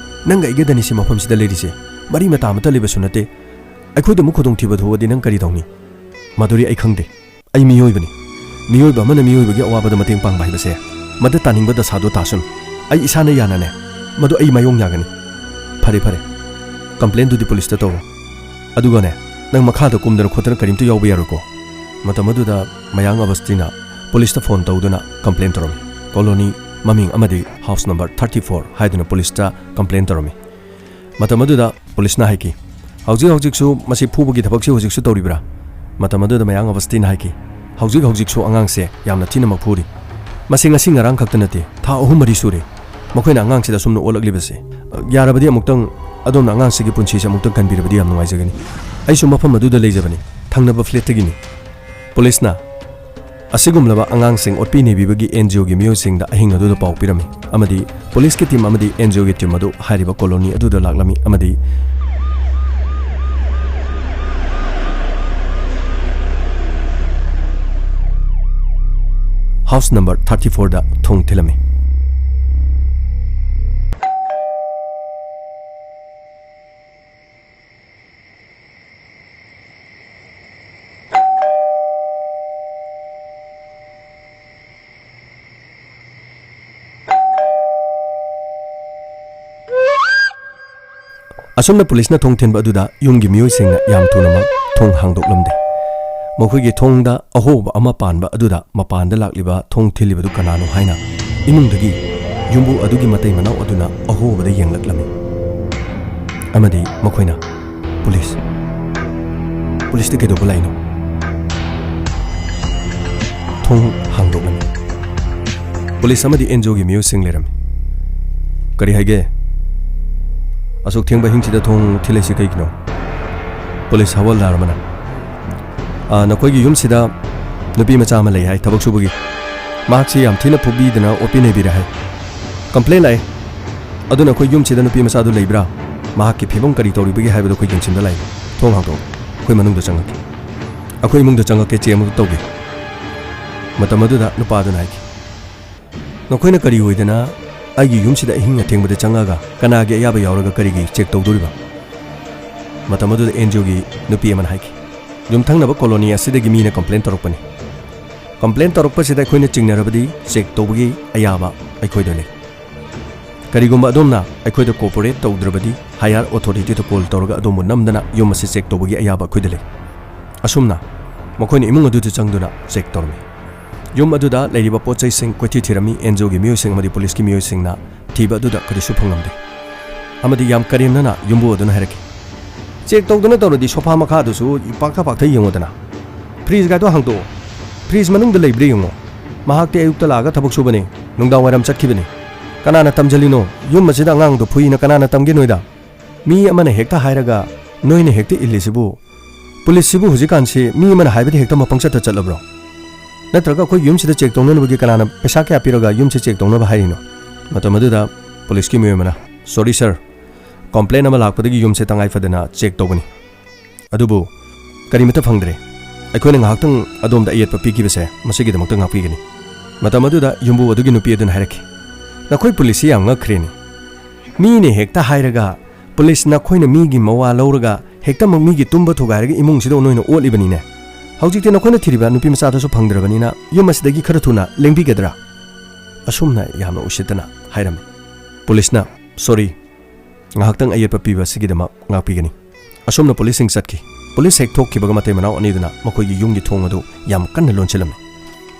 ꯅꯪꯒ ꯑꯩꯒꯗꯅꯤ ꯁꯤ ꯃꯐꯝꯁꯤꯗ ꯂꯩꯔꯤꯁꯦ꯫ ꯃꯔꯤ ꯃꯇꯥ ꯑꯃꯠꯇ ꯂꯩꯕꯁꯨ ꯅꯠꯇꯦ꯫ ꯑꯩꯈꯣꯏꯗ ꯑꯃꯨꯛ ꯈꯨꯗꯣꯡꯊꯤꯕ ꯊꯣꯛꯑꯗꯤ ꯅꯪ ꯀꯔꯤ ꯇꯧꯅꯤ?" "ꯃꯥꯙꯨꯔꯤ, ꯑꯩ ꯈꯪꯗꯦ꯫ ꯑꯩ ꯃꯤꯑꯣꯏꯕꯅꯤ꯫ ꯃꯤꯑꯣꯏꯕ ꯑꯃꯅ ꯃꯤꯑꯣꯏꯕꯒꯤ ꯑꯋꯥꯕꯗ ꯃꯇꯦꯡ ꯄꯥꯡꯕ ꯍꯥꯏꯕꯁꯦ ꯃꯗ ꯇꯥꯅꯤꯡꯕ ꯗꯁꯥꯗꯣ ꯇꯥꯁꯅꯨ꯫ ꯑꯩ ꯏꯁꯥꯅ ꯌꯥꯅꯅꯦ, ꯃꯗꯨ ꯑꯩ ꯃꯥꯌꯣꯡ ꯌꯥꯒꯅꯤ꯫" "ꯐꯔꯦ, ꯐꯔꯦ꯫ ꯀꯝꯄ꯭ꯂꯦꯟꯗꯨꯗꯤ ꯄꯨꯂꯤꯁꯇ ꯇꯧꯔꯣ꯫ ꯑꯗꯨꯒꯅꯦ, ꯅꯪ ꯃꯈꯥꯗ ꯀꯨꯝꯗꯅ ꯈꯣꯠꯇꯅ ꯀꯔꯤꯝꯇ ꯌꯥꯎꯕ ꯌꯥꯔꯣꯏꯀꯣ꯫" ꯃꯇꯝ ꯑꯗꯨꯗ ꯃꯌꯥꯡ ꯑꯕꯁꯇꯤꯅ ꯄꯨꯂꯤꯁꯇ ꯐꯣꯟ ꯇꯧꯗꯨꯅ ꯀꯝꯄ꯭ꯂꯦꯟ ꯇꯧꯔꯝꯃꯤ꯫ ꯀꯣꯂꯣꯅꯤ ꯃꯃꯤꯡ ꯑꯃꯗꯤ ꯍꯥꯎꯁ ꯅꯝꯕꯔ ꯊꯥꯔꯇꯤ ꯐꯣꯔ ꯍꯥꯏꯗꯨꯅ ꯄꯨꯂꯤꯁꯇ ꯀꯝꯄ꯭ꯂꯦꯟ ꯇꯧꯔꯝꯃꯤ꯫ ꯃꯇꯝ ꯑꯗꯨꯗ ꯄꯨꯂꯤꯁꯅ ꯍꯥꯏꯈꯤ, "ꯍꯧꯖꯤꯛ ꯍꯧꯖꯤꯛꯁꯨ ꯃꯁꯤ ꯐꯨꯕꯒꯤ ꯊꯕꯛꯁꯤ ꯍꯧꯖꯤꯛꯁꯨ ꯇꯧꯔꯤꯕ꯭ꯔꯥ?" ꯃꯇꯝ ꯑꯗꯨꯗ ꯃꯌꯥꯡ ꯑꯕꯁꯇꯤꯅ ꯍꯥꯏꯈꯤ, "ꯍꯧꯖꯤꯛ ꯍꯧꯖꯤꯛꯁꯨ ꯑꯉꯥꯡꯁꯦ ꯌꯥꯝꯅ ꯊꯤꯅ ꯃꯛ ꯐꯨꯔꯤ꯫ ꯃꯁꯤ ꯉꯁꯤ ꯉꯔꯥꯡ ꯈꯛꯇ ꯅꯠꯇꯦ, ꯊꯥ ꯑꯍꯨꯝ ꯃꯔꯤ ꯁꯨꯔꯦ ꯃꯈꯣꯏꯅ ꯑꯉꯥꯡꯁꯤꯗ ꯑꯁꯨꯝꯅ ꯑꯣꯠꯂꯛꯂꯤꯕꯁꯦ꯫ ꯌꯥꯔꯕꯗꯤ ꯑꯃꯨꯛꯇꯪ ꯑꯗꯣꯝꯅ ꯑꯉꯥꯡꯁꯤꯒꯤ ꯄꯨꯟꯁꯤꯁꯦ ꯑꯃꯨꯛꯇꯪ ꯀꯟꯕꯤꯔꯕꯗꯤ ꯌꯥꯝ ꯅꯨꯡꯉꯥꯏꯖꯒꯅꯤ꯫ ꯑꯩꯁꯨ ꯃꯐꯝ ꯑꯗꯨꯗ ꯂꯩꯖꯕꯅꯤ, ꯊꯪꯅꯕ ꯐ꯭ꯂꯦꯠꯇꯒꯤꯅꯤ꯫" ꯄꯨꯂꯤꯁꯅ ꯑꯁꯤꯒꯨꯝꯂꯕ ꯑꯉꯥꯡꯁꯤꯡ ꯑꯣꯠꯄꯤ ꯅꯩꯕꯤꯕꯒꯤ NGOꯒꯤ ꯃꯤꯑꯣꯏꯁꯤꯡꯗ ꯑꯍꯤꯡ ꯑꯗꯨꯗ ꯄꯥꯎ ꯄꯤꯔꯝꯃꯤ ꯑꯃꯗꯤ ꯄꯨꯂꯤꯁꯀꯤ ꯇꯤꯝ ꯑꯃꯗꯤ NGOꯒꯤ ꯇꯤꯝ ꯑꯗꯨ ꯍꯥꯏꯔꯤꯕ ꯀꯣꯂꯣꯅꯤ ꯑꯗꯨꯗ ꯂꯥꯛꯂꯝꯃꯤ ꯑꯃꯗꯤ house number thirty fourꯗ ꯊꯣꯡ ꯊꯤꯜꯂꯝꯃꯤ꯫ ꯑꯁꯨꯝꯅ ꯄꯨꯂꯤꯁꯅ ꯊꯣꯡ ꯊꯤꯟꯕ ꯑꯗꯨꯗ ꯌꯨꯝꯒꯤ ꯃꯤꯑꯣꯏꯁꯤꯡꯅ ꯌꯥꯝ ꯊꯨꯅꯃꯛ ꯊꯣꯡ ꯍꯥꯡꯗꯣꯛꯂꯝꯗꯦ꯫ ꯃꯈꯣꯏꯒꯤ ꯊꯣꯡꯗ ꯑꯍꯣꯕ ꯑꯃ ꯄꯥꯟꯕ ꯑꯗꯨꯗ ꯃꯄꯥꯟꯗ ꯂꯥꯛꯂꯤꯕ ꯊꯣꯡ ꯊꯤꯜꯂꯤꯕꯗꯨ ꯀꯅꯥꯅꯣ ꯍꯥꯏꯅ ꯏꯃꯨꯡꯗꯒꯤ ꯌꯨꯝꯕꯨ ꯑꯗꯨꯒꯤ ꯃꯇꯩ ꯃꯅꯥꯎ ꯑꯗꯨꯅ ꯑꯍꯣꯕꯗ ꯌꯦꯡꯂꯛꯂꯝꯃꯤ ꯑꯃꯗꯤ ꯃꯈꯣꯏꯅ, "ꯄꯨꯂꯤꯁ, ꯄꯨꯂꯤꯁꯇꯤ ꯀꯩꯗꯧꯕ ꯂꯥꯛꯏꯅꯣ?" ꯊꯣꯡ ꯍꯥꯡꯗꯣꯛꯂꯝꯃꯤ꯫ ꯄꯨꯂꯤꯁ ꯑꯃꯗꯤ NGOꯒꯤ ꯃꯤꯑꯣꯏꯁꯤꯡ ꯂꯩꯔꯝꯃꯤ꯫ "ꯀꯔꯤ ꯍꯥꯏꯒꯦ? ꯑꯁꯨꯛ ꯊꯦꯡꯕ ꯑꯍꯤꯡꯁꯤꯗ ꯊꯣꯡ ꯊꯤꯜꯂꯤꯁꯤ ꯀꯩꯒꯤꯅꯣ?" ꯄꯨꯂꯤꯁ ꯍꯋꯜꯗꯥꯔ ꯑꯃꯅ, "ꯑꯥ, ꯅꯈꯣꯏꯒꯤ ꯌꯨꯝꯁꯤꯗ ꯅꯨꯄꯤ ꯃꯆꯥ ꯑꯃ ꯂꯩ ꯍꯥꯏ, ꯊꯕꯛ ꯁꯨꯕꯒꯤ꯫ ꯃꯍꯥꯛꯁꯤ ꯌꯥꯝ ꯊꯤꯅ ꯐꯨꯕꯤꯗꯅ ꯑꯣꯠꯄꯤ ꯅꯩꯕꯤꯔꯦ ꯍꯥꯏ꯫ ꯀꯝꯄ꯭ꯂꯦꯟ ꯂꯥꯛꯑꯦ꯫ ꯑꯗꯨꯅ ꯑꯩꯈꯣꯏ ꯌꯨꯝꯁꯤꯗ ꯅꯨꯄꯤ ꯃꯆꯥꯗꯨ ꯂꯩꯕ꯭ꯔꯥ? ꯃꯍꯥꯛꯀꯤ ꯐꯤꯕꯝ ꯀꯔꯤ ꯇꯧꯔꯤꯕꯒꯦ ꯍꯥꯏꯕꯗꯨ ꯑꯩꯈꯣꯏ ꯌꯦꯡꯁꯤꯟꯕ ꯂꯥꯛꯏ꯫ ꯊꯣꯡ ꯍꯥꯡꯗꯣꯛꯑꯣ꯫ ꯑꯩꯈꯣꯏ ꯃꯅꯨꯡꯗ ꯆꯪꯉꯛꯀꯦ꯫ ꯑꯩꯈꯣꯏ ꯏꯃꯨꯡꯗ ꯆꯪꯉꯛꯀꯦ, ꯆꯦꯛ ꯑꯃꯈꯛ ꯇꯧꯒꯦ꯫" ꯃꯇꯝ ꯑꯗꯨꯗ ꯅꯨꯄꯥꯗꯨꯅ ꯍꯥꯏꯈꯤ, "ꯅꯈꯣꯏꯅ ꯀꯔꯤ ꯑꯣꯏꯗꯅ ꯑꯩꯒꯤ ꯌꯨꯝꯁꯤꯗ ꯑꯍꯤꯡ ꯑꯊꯦꯡꯕꯗ ꯆꯪꯉꯛꯑꯒ ꯀꯅꯥꯒꯤ ꯑꯌꯥꯕ ꯌꯥꯎꯔꯒ ꯀꯔꯤꯒꯤ ꯆꯦꯛ ꯇꯧꯗꯣꯔꯤꯕ?" ꯃꯇꯝ ꯑꯗꯨꯗ NGOꯒꯤ ꯅꯨꯄꯤ ꯑꯃꯅ ꯍꯥꯏꯈꯤ, "ꯌꯨꯝꯊꯪꯅꯕ ꯀꯣꯂꯣꯅꯤ ꯑꯁꯤꯗꯒꯤ ꯃꯤꯅ ꯀꯝꯄ꯭ꯂꯦꯟ ꯇꯧꯔꯛꯄꯅꯤ꯫ ꯀꯝꯄ꯭ꯂꯦꯟ ꯇꯧꯔꯛꯄꯁꯤꯗ ꯑꯩꯈꯣꯏꯅ ꯆꯤꯡꯅꯔꯕꯗꯤ ꯆꯦꯛ ꯇꯧꯕꯒꯤ ꯑꯌꯥꯕ ꯑꯩꯈꯣꯏꯗ ꯂꯩ꯫ ꯀꯔꯤꯒꯨꯝꯕ ꯑꯗꯣꯝꯅ ꯑꯩꯈꯣꯏꯗ ꯀꯣꯑꯣꯄꯔꯦꯠ ꯇꯧꯗ꯭ꯔꯕꯗꯤ ꯍꯥꯌꯔ ꯑꯣꯊꯣꯔꯤꯇꯤꯗ ꯀꯣꯜ ꯇꯧꯔꯒ ꯑꯗꯣꯝꯕꯨ ꯅꯝꯗꯅ ꯌꯨꯝ ꯑꯁꯤ ꯆꯦꯛ ꯇꯧꯕꯒꯤ ꯑꯌꯥꯕ ꯑꯩꯈꯣꯏꯗ ꯂꯩ꯫" ꯑꯁꯨꯝꯅ ꯃꯈꯣꯏꯅ ꯏꯃꯨꯡ ꯑꯗꯨꯗ ꯆꯪꯗꯨꯅ ꯆꯦꯛ ꯇꯧꯔꯝꯃꯤ꯫ ꯌꯨꯝ ꯑꯗꯨꯗ ꯂꯩꯔꯤꯕ ꯄꯣꯠ ꯆꯩꯁꯤꯡ ꯀꯣꯏꯊꯤ ꯊꯤꯔꯝꯃꯤ꯫ NGOꯒꯤ ꯃꯤꯑꯣꯏꯁꯤꯡ ꯑꯃꯗꯤ ꯄꯨꯂꯤꯁꯀꯤ ꯃꯤꯑꯣꯏꯁꯤꯡꯅ ꯊꯤꯕ ꯑꯗꯨꯗ ꯀꯔꯤꯁꯨ ꯐꯪꯂꯝꯗꯦ꯫ ꯑꯃꯗꯤ ꯌꯥꯝ ꯀꯔꯦꯝꯅꯅ ꯌꯨꯝꯕꯨ ꯑꯗꯨꯅ ꯍꯥꯏꯔꯛꯈꯤ, "ꯆꯦꯛ ꯇꯧꯗꯅ ꯇꯧꯔꯗꯤ ꯁꯣꯐꯥ ꯃꯈꯥꯗꯨꯁꯨ ꯄꯥꯛꯊ ꯄꯥꯛꯊ ꯌꯦꯡꯉꯣꯗꯅ꯫ ꯐ꯭ꯔꯤꯖꯒꯗꯣ ꯍꯥꯡꯗꯣꯛꯑꯣ꯫ ꯐ꯭ꯔꯤꯖ ꯃꯅꯨꯡꯗ ꯂꯩꯕ꯭ꯔꯥ ꯌꯦꯡꯉꯣ꯫ ꯃꯍꯥꯛꯇꯤ ꯑꯌꯨꯛꯇ ꯂꯥꯛꯑꯒ ꯊꯕꯛ ꯁꯨꯕꯅꯤ, ꯅꯨꯡꯗꯥꯡ ꯋꯥꯏꯔꯝ ꯆꯠꯈꯤꯕꯅꯤ꯫ ꯀꯅꯥꯅ ꯇꯝꯖꯜꯂꯤꯅꯣ? ꯌꯨꯝ ꯑꯁꯤꯗ ꯑꯉꯥꯡꯗꯣ ꯐꯨꯏꯅ ꯀꯅꯥꯅ ꯇꯝꯒꯦ ꯅꯣꯏꯗ? ꯃꯤ ꯑꯃꯅ ꯍꯦꯛꯇ ꯍꯥꯏꯔꯒ ꯅꯣꯏꯅ ꯍꯦꯛꯇ ꯏꯜꯂꯤꯁꯤꯕꯨ? ꯄꯨꯂꯤꯁꯁꯤꯕꯨ ꯍꯧꯖꯤꯛꯀꯥꯟꯁꯤ ꯃꯤ ꯑꯃꯅ ꯍꯥꯏꯕꯗ ꯍꯦꯛꯇ ꯃꯄꯪꯆꯠꯇ ꯆꯠꯂꯕ꯭ꯔꯣ?" ꯅꯠꯇ꯭ꯔꯒ ꯑꯩꯈꯣꯏꯒꯤ ꯌꯨꯝꯁꯤꯗ ꯆꯦꯛ ꯇꯧꯅꯅꯕꯒꯤ ꯀꯅꯥꯅ ꯄꯩꯁꯥ ꯀꯌꯥ ꯄꯤꯔꯒ ꯌꯨꯝꯁꯦ ꯆꯦꯛ ꯇꯧꯅꯕ ꯍꯥꯏꯔꯤꯅꯣ?" ꯃꯇꯝ ꯑꯗꯨꯗ ꯄꯨꯂꯤꯁꯀꯤ ꯃꯤꯑꯣꯏ ꯑꯃꯅ, "Sorry sir, complaint ꯑꯃ ꯂꯥꯛꯄꯗꯒꯤ ꯌꯨꯝꯁꯦ ꯇꯉꯥꯏ ꯐꯗꯅ ꯆꯦꯛ ꯇꯧꯕꯅꯤ꯫ ꯑꯗꯨꯕꯨ ꯀꯔꯤꯃꯠꯇ ꯐꯪꯗ꯭ꯔꯦ꯫ ꯑꯩꯈꯣꯏꯅ ꯉꯥꯏꯍꯥꯛꯇꯪ ꯑꯗꯣꯝꯗ ꯑꯌꯦꯠꯄ ꯄꯤꯈꯤꯕꯁꯦ ꯃꯁꯤꯒꯤꯗꯃꯛꯇ ꯉꯥꯛꯄꯤꯒꯅꯤ꯫" ꯃꯇꯝ ꯑꯗꯨꯗ ꯌꯨꯝꯕꯨ ꯑꯗꯨꯒꯤ ꯅꯨꯄꯤ ꯑꯗꯨꯅ ꯍꯥꯏꯔꯛꯈꯤ, "ꯅꯈꯣꯏ ꯄꯨꯂꯤꯁꯁꯤ ꯌꯥꯝ ꯉꯛꯈ꯭ꯔꯦꯅꯦ꯫ ꯃꯤꯅ ꯍꯦꯛꯇ ꯍꯥꯏꯔꯒ ꯄꯨꯂꯤꯁ ꯅꯈꯣꯏꯅ ꯃꯤꯒꯤ ꯃꯋꯥ ꯂꯧꯔꯒ ꯍꯦꯛꯇ ꯃꯤꯒꯤ ꯇꯨꯝꯕ ꯊꯨꯒꯥꯏꯔꯒ ꯏꯃꯨꯡꯁꯤꯗ ꯅꯣꯏꯅ ꯑꯣꯠꯂꯤꯕꯅꯤꯅꯦ꯫ ꯍꯧꯖꯤꯛꯇꯤ ꯅꯈꯣꯏꯅ ꯊꯤꯔꯤꯕ ꯅꯨꯄꯤ ꯃꯆꯥꯗꯨꯁꯨ ꯐꯪꯗ꯭ꯔꯕꯅꯤꯅ ꯌꯨꯝ ꯑꯁꯤꯗꯒꯤ ꯈꯔ ꯊꯨꯅ ꯂꯦꯡꯕꯤꯒꯗ꯭ꯔꯥ?" ꯑꯁꯨꯝꯅ ꯌꯥꯝꯅ ꯎꯁꯤꯠꯇꯅ ꯍꯥꯏꯔꯝꯃꯤ꯫ ꯄꯨꯂꯤꯁꯅ, "Sorry, ꯉꯥꯏꯍꯥꯛꯇꯪ ꯑꯌꯦꯠꯄ ꯄꯤꯕ ꯑꯁꯤꯒꯤꯗꯃꯛ ꯉꯥꯛꯄꯤꯒꯅꯤ꯫" ꯑꯁꯨꯝꯅ ꯄꯨꯂꯤꯁꯁꯤꯡ ꯆꯠꯈꯤ꯫ ꯄꯨꯂꯤꯁ ꯍꯦꯛ ꯊꯣꯛꯈꯤꯕꯒ ꯃꯇꯩ ꯃꯅꯥꯎ ꯑꯅꯤꯗꯨꯅ ꯃꯈꯣꯏꯒꯤ ꯌꯨꯝꯒꯤ ꯊꯣꯡ ꯑꯗꯨ ꯌꯥꯝ ꯀꯟꯅ ꯂꯣꯟꯁꯤꯜꯂꯝꯃꯤ꯫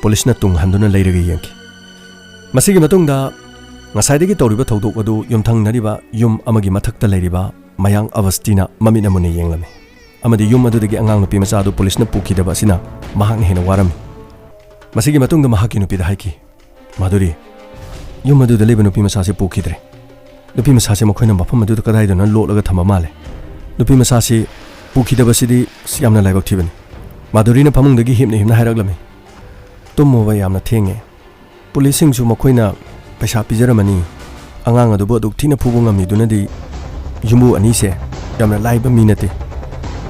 ꯄꯨꯂꯤꯁꯅ ꯇꯨꯡ ꯍꯟꯗꯨꯅ ꯂꯩꯔꯒ ꯌꯦꯡꯈꯤ꯫ ꯃꯁꯤꯒꯤ ꯃꯇꯨꯡꯗ ꯉꯁꯥꯏꯗꯒꯤ ꯇꯧꯔꯤꯕ ꯊꯧꯗꯣꯛ ꯑꯗꯨ ꯌꯨꯝꯊꯪꯅꯔꯤꯕ ꯌꯨꯝ ꯑꯃꯒꯤ ꯃꯊꯛꯇ ꯂꯩꯔꯤꯕ ꯃꯌꯥꯡ ꯑꯕꯁꯇꯤꯅ ꯃꯃꯤꯠꯅ ꯃꯨꯟꯅ ꯌꯦꯡꯂꯝꯃꯤ꯫ ꯑꯃꯗꯤ ꯌꯨꯝ ꯑꯗꯨꯗꯒꯤ ꯑꯉꯥꯡ ꯅꯨꯄꯤ ꯃꯆꯥ ꯑꯗꯨ ꯄꯨꯂꯤꯁꯅ ꯄꯨꯈꯤꯗꯕ ꯑꯁꯤꯅ ꯃꯍꯥꯛꯅ ꯍꯦꯟꯅ ꯋꯥꯔꯝꯃꯤ꯫ ꯃꯁꯤꯒꯤ ꯃꯇꯨꯡꯗ ꯃꯍꯥꯛꯀꯤ ꯅꯨꯄꯤꯗ ꯍꯥꯏꯈꯤ, "ꯃꯥꯙꯨꯔꯤ, ꯌꯨꯝ ꯑꯗꯨꯗ ꯂꯩꯕ ꯅꯨꯄꯤ ꯃꯆꯥꯁꯤ ꯄꯨꯈꯤꯗ꯭ꯔꯦ꯫ ꯅꯨꯄꯤ ꯃꯆꯥꯁꯤ ꯃꯈꯣꯏꯅ ꯃꯐꯝ ꯑꯗꯨꯗ ꯀꯗꯥꯏꯗꯅꯣ ꯂꯣꯠꯂꯒ ꯊꯝꯕ ꯃꯥꯜꯂꯦ꯫ ꯅꯨꯄꯤ ꯃꯆꯥꯁꯤ ꯄꯨꯈꯤꯗꯕꯁꯤꯗꯤ ꯌꯥꯝꯅ ꯂꯥꯏꯕꯛ ꯊꯤꯕꯅꯤ꯫" ꯃꯥꯙꯨꯔꯤꯅ ꯐꯃꯨꯡꯗꯒꯤ ꯍꯤꯞꯅ ꯍꯤꯞꯅ ꯍꯥꯏꯔꯛꯂꯝꯃꯤ, "ꯇꯨꯝꯃꯨꯕ ꯌꯥꯝꯅ ꯊꯦꯡꯉꯦ꯫ ꯄꯨꯂꯤꯁꯁꯤꯡꯁꯨ ꯃꯈꯣꯏꯅ ꯄꯩꯁꯥ ꯄꯤꯖꯔꯝꯃꯅꯤ꯫ ꯑꯉꯥꯡ ꯑꯗꯨꯕꯨ ꯑꯗꯨꯛ ꯊꯤꯅ ꯐꯨꯕ ꯉꯝꯃꯤꯗꯨꯅꯗꯤ ꯌꯨꯝꯕꯨ ꯑꯅꯤꯁꯦ ꯌꯥꯝꯅ ꯂꯥꯏꯕ ꯃꯤ ꯅꯠꯇꯦ꯫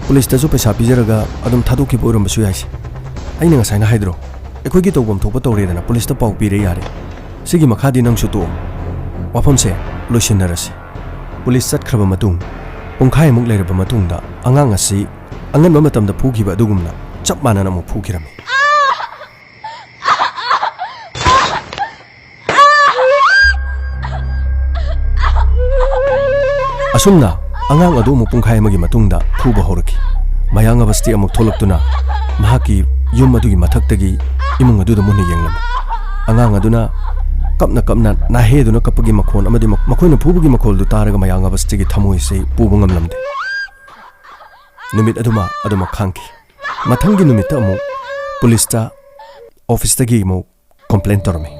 ꯄꯨꯂꯤꯁꯇꯁꯨ ꯄꯩꯁꯥ ꯄꯤꯖꯔꯒ ꯑꯗꯨꯝ ꯊꯥꯗꯣꯛꯈꯤꯕ ꯑꯣꯏꯔꯝꯕꯁꯨ ꯌꯥꯏꯁꯦ꯫ ꯑꯩꯅ ꯉꯁꯥꯏꯅ ꯍꯥꯏꯗ꯭ꯔꯣ, ꯑꯩꯈꯣꯏꯒꯤ ꯇꯧꯐꯝ ꯊꯣꯛꯄ ꯇꯧꯔꯦꯗꯅ ꯄꯨꯂꯤꯁꯇ ꯄꯥꯎ ꯄꯤꯔꯦ ꯌꯥꯔꯦ꯫ ꯁꯤꯒꯤ ꯃꯈꯥꯗꯤ ꯅꯪꯁꯨ ꯇꯣꯛꯑꯣ꯫ ꯋꯥꯐꯝꯁꯦ ꯂꯣꯏꯁꯤꯟꯅꯔꯁꯤ꯫" ꯄꯨꯂꯤꯁ ꯆꯠꯈ꯭ꯔꯕ ꯃꯇꯨꯡ ꯄꯨꯡꯈꯥꯏꯃꯨꯛ ꯂꯩꯔꯕ ꯃꯇꯨꯡꯗ ꯑꯉꯥꯡ ꯑꯁꯤ ꯑꯉꯟꯕ ꯃꯇꯝꯗ ꯐꯨꯈꯤꯕ ꯑꯗꯨꯒꯨꯝꯅ ꯆꯞ ꯃꯥꯟꯅꯅ ꯑꯃꯨꯛ ꯐꯨꯈꯤꯔꯝꯃꯤ꯫ ꯑꯁꯨꯝꯅ ꯑꯉꯥꯡ ꯑꯗꯨ ꯑꯃꯨꯛ ꯄꯨꯡꯈꯥꯏ ꯑꯃꯒꯤ ꯃꯇꯨꯡꯗ ꯐꯨꯕ ꯍꯧꯔꯛꯈꯤ꯫ ꯃꯌꯥꯡ ꯑꯕꯁꯇꯤ ꯑꯃꯨꯛ ꯊꯣꯛꯂꯛꯇꯨꯅ ꯃꯍꯥꯛꯀꯤ ꯌꯨꯝ ꯑꯗꯨꯒꯤ ꯃꯊꯛꯇꯒꯤ ꯏꯃꯨꯡ ꯑꯗꯨꯗ ꯃꯨꯟꯅ ꯌꯦꯡꯂꯝꯃꯤ꯫ ꯑꯉꯥꯡ ꯑꯗꯨꯅ ꯀꯞꯅ ꯀꯞꯅ ꯅꯥꯍꯦꯗꯨꯅ ꯀꯞꯄꯒꯤ ꯃꯈꯣꯟ ꯑꯃꯗꯤ ꯃꯈꯣꯏꯅ ꯐꯨꯕꯒꯤ ꯃꯈꯣꯜꯗꯨ ꯇꯥꯔꯒ ꯃꯌꯥꯡ ꯑꯕꯁꯇꯤꯒꯤ ꯊꯃꯣꯏꯁꯤ ꯄꯨꯕ ꯉꯝꯂꯝꯗꯦ꯫ ꯅꯨꯃꯤꯠ ꯑꯗꯨꯃ ꯑꯗꯨꯃꯛ ꯈꯥꯡꯈꯤ꯫ ꯃꯊꯪꯒꯤ ꯅꯨꯃꯤꯠꯇ ꯑꯃꯨꯛ ꯄꯨꯂꯤꯁꯇ ꯑꯣꯐꯤꯁꯇꯒꯤ ꯑꯃꯨꯛ ꯀꯝꯄ꯭ꯂꯦꯟ ꯇꯧꯔꯝꯃꯤ꯫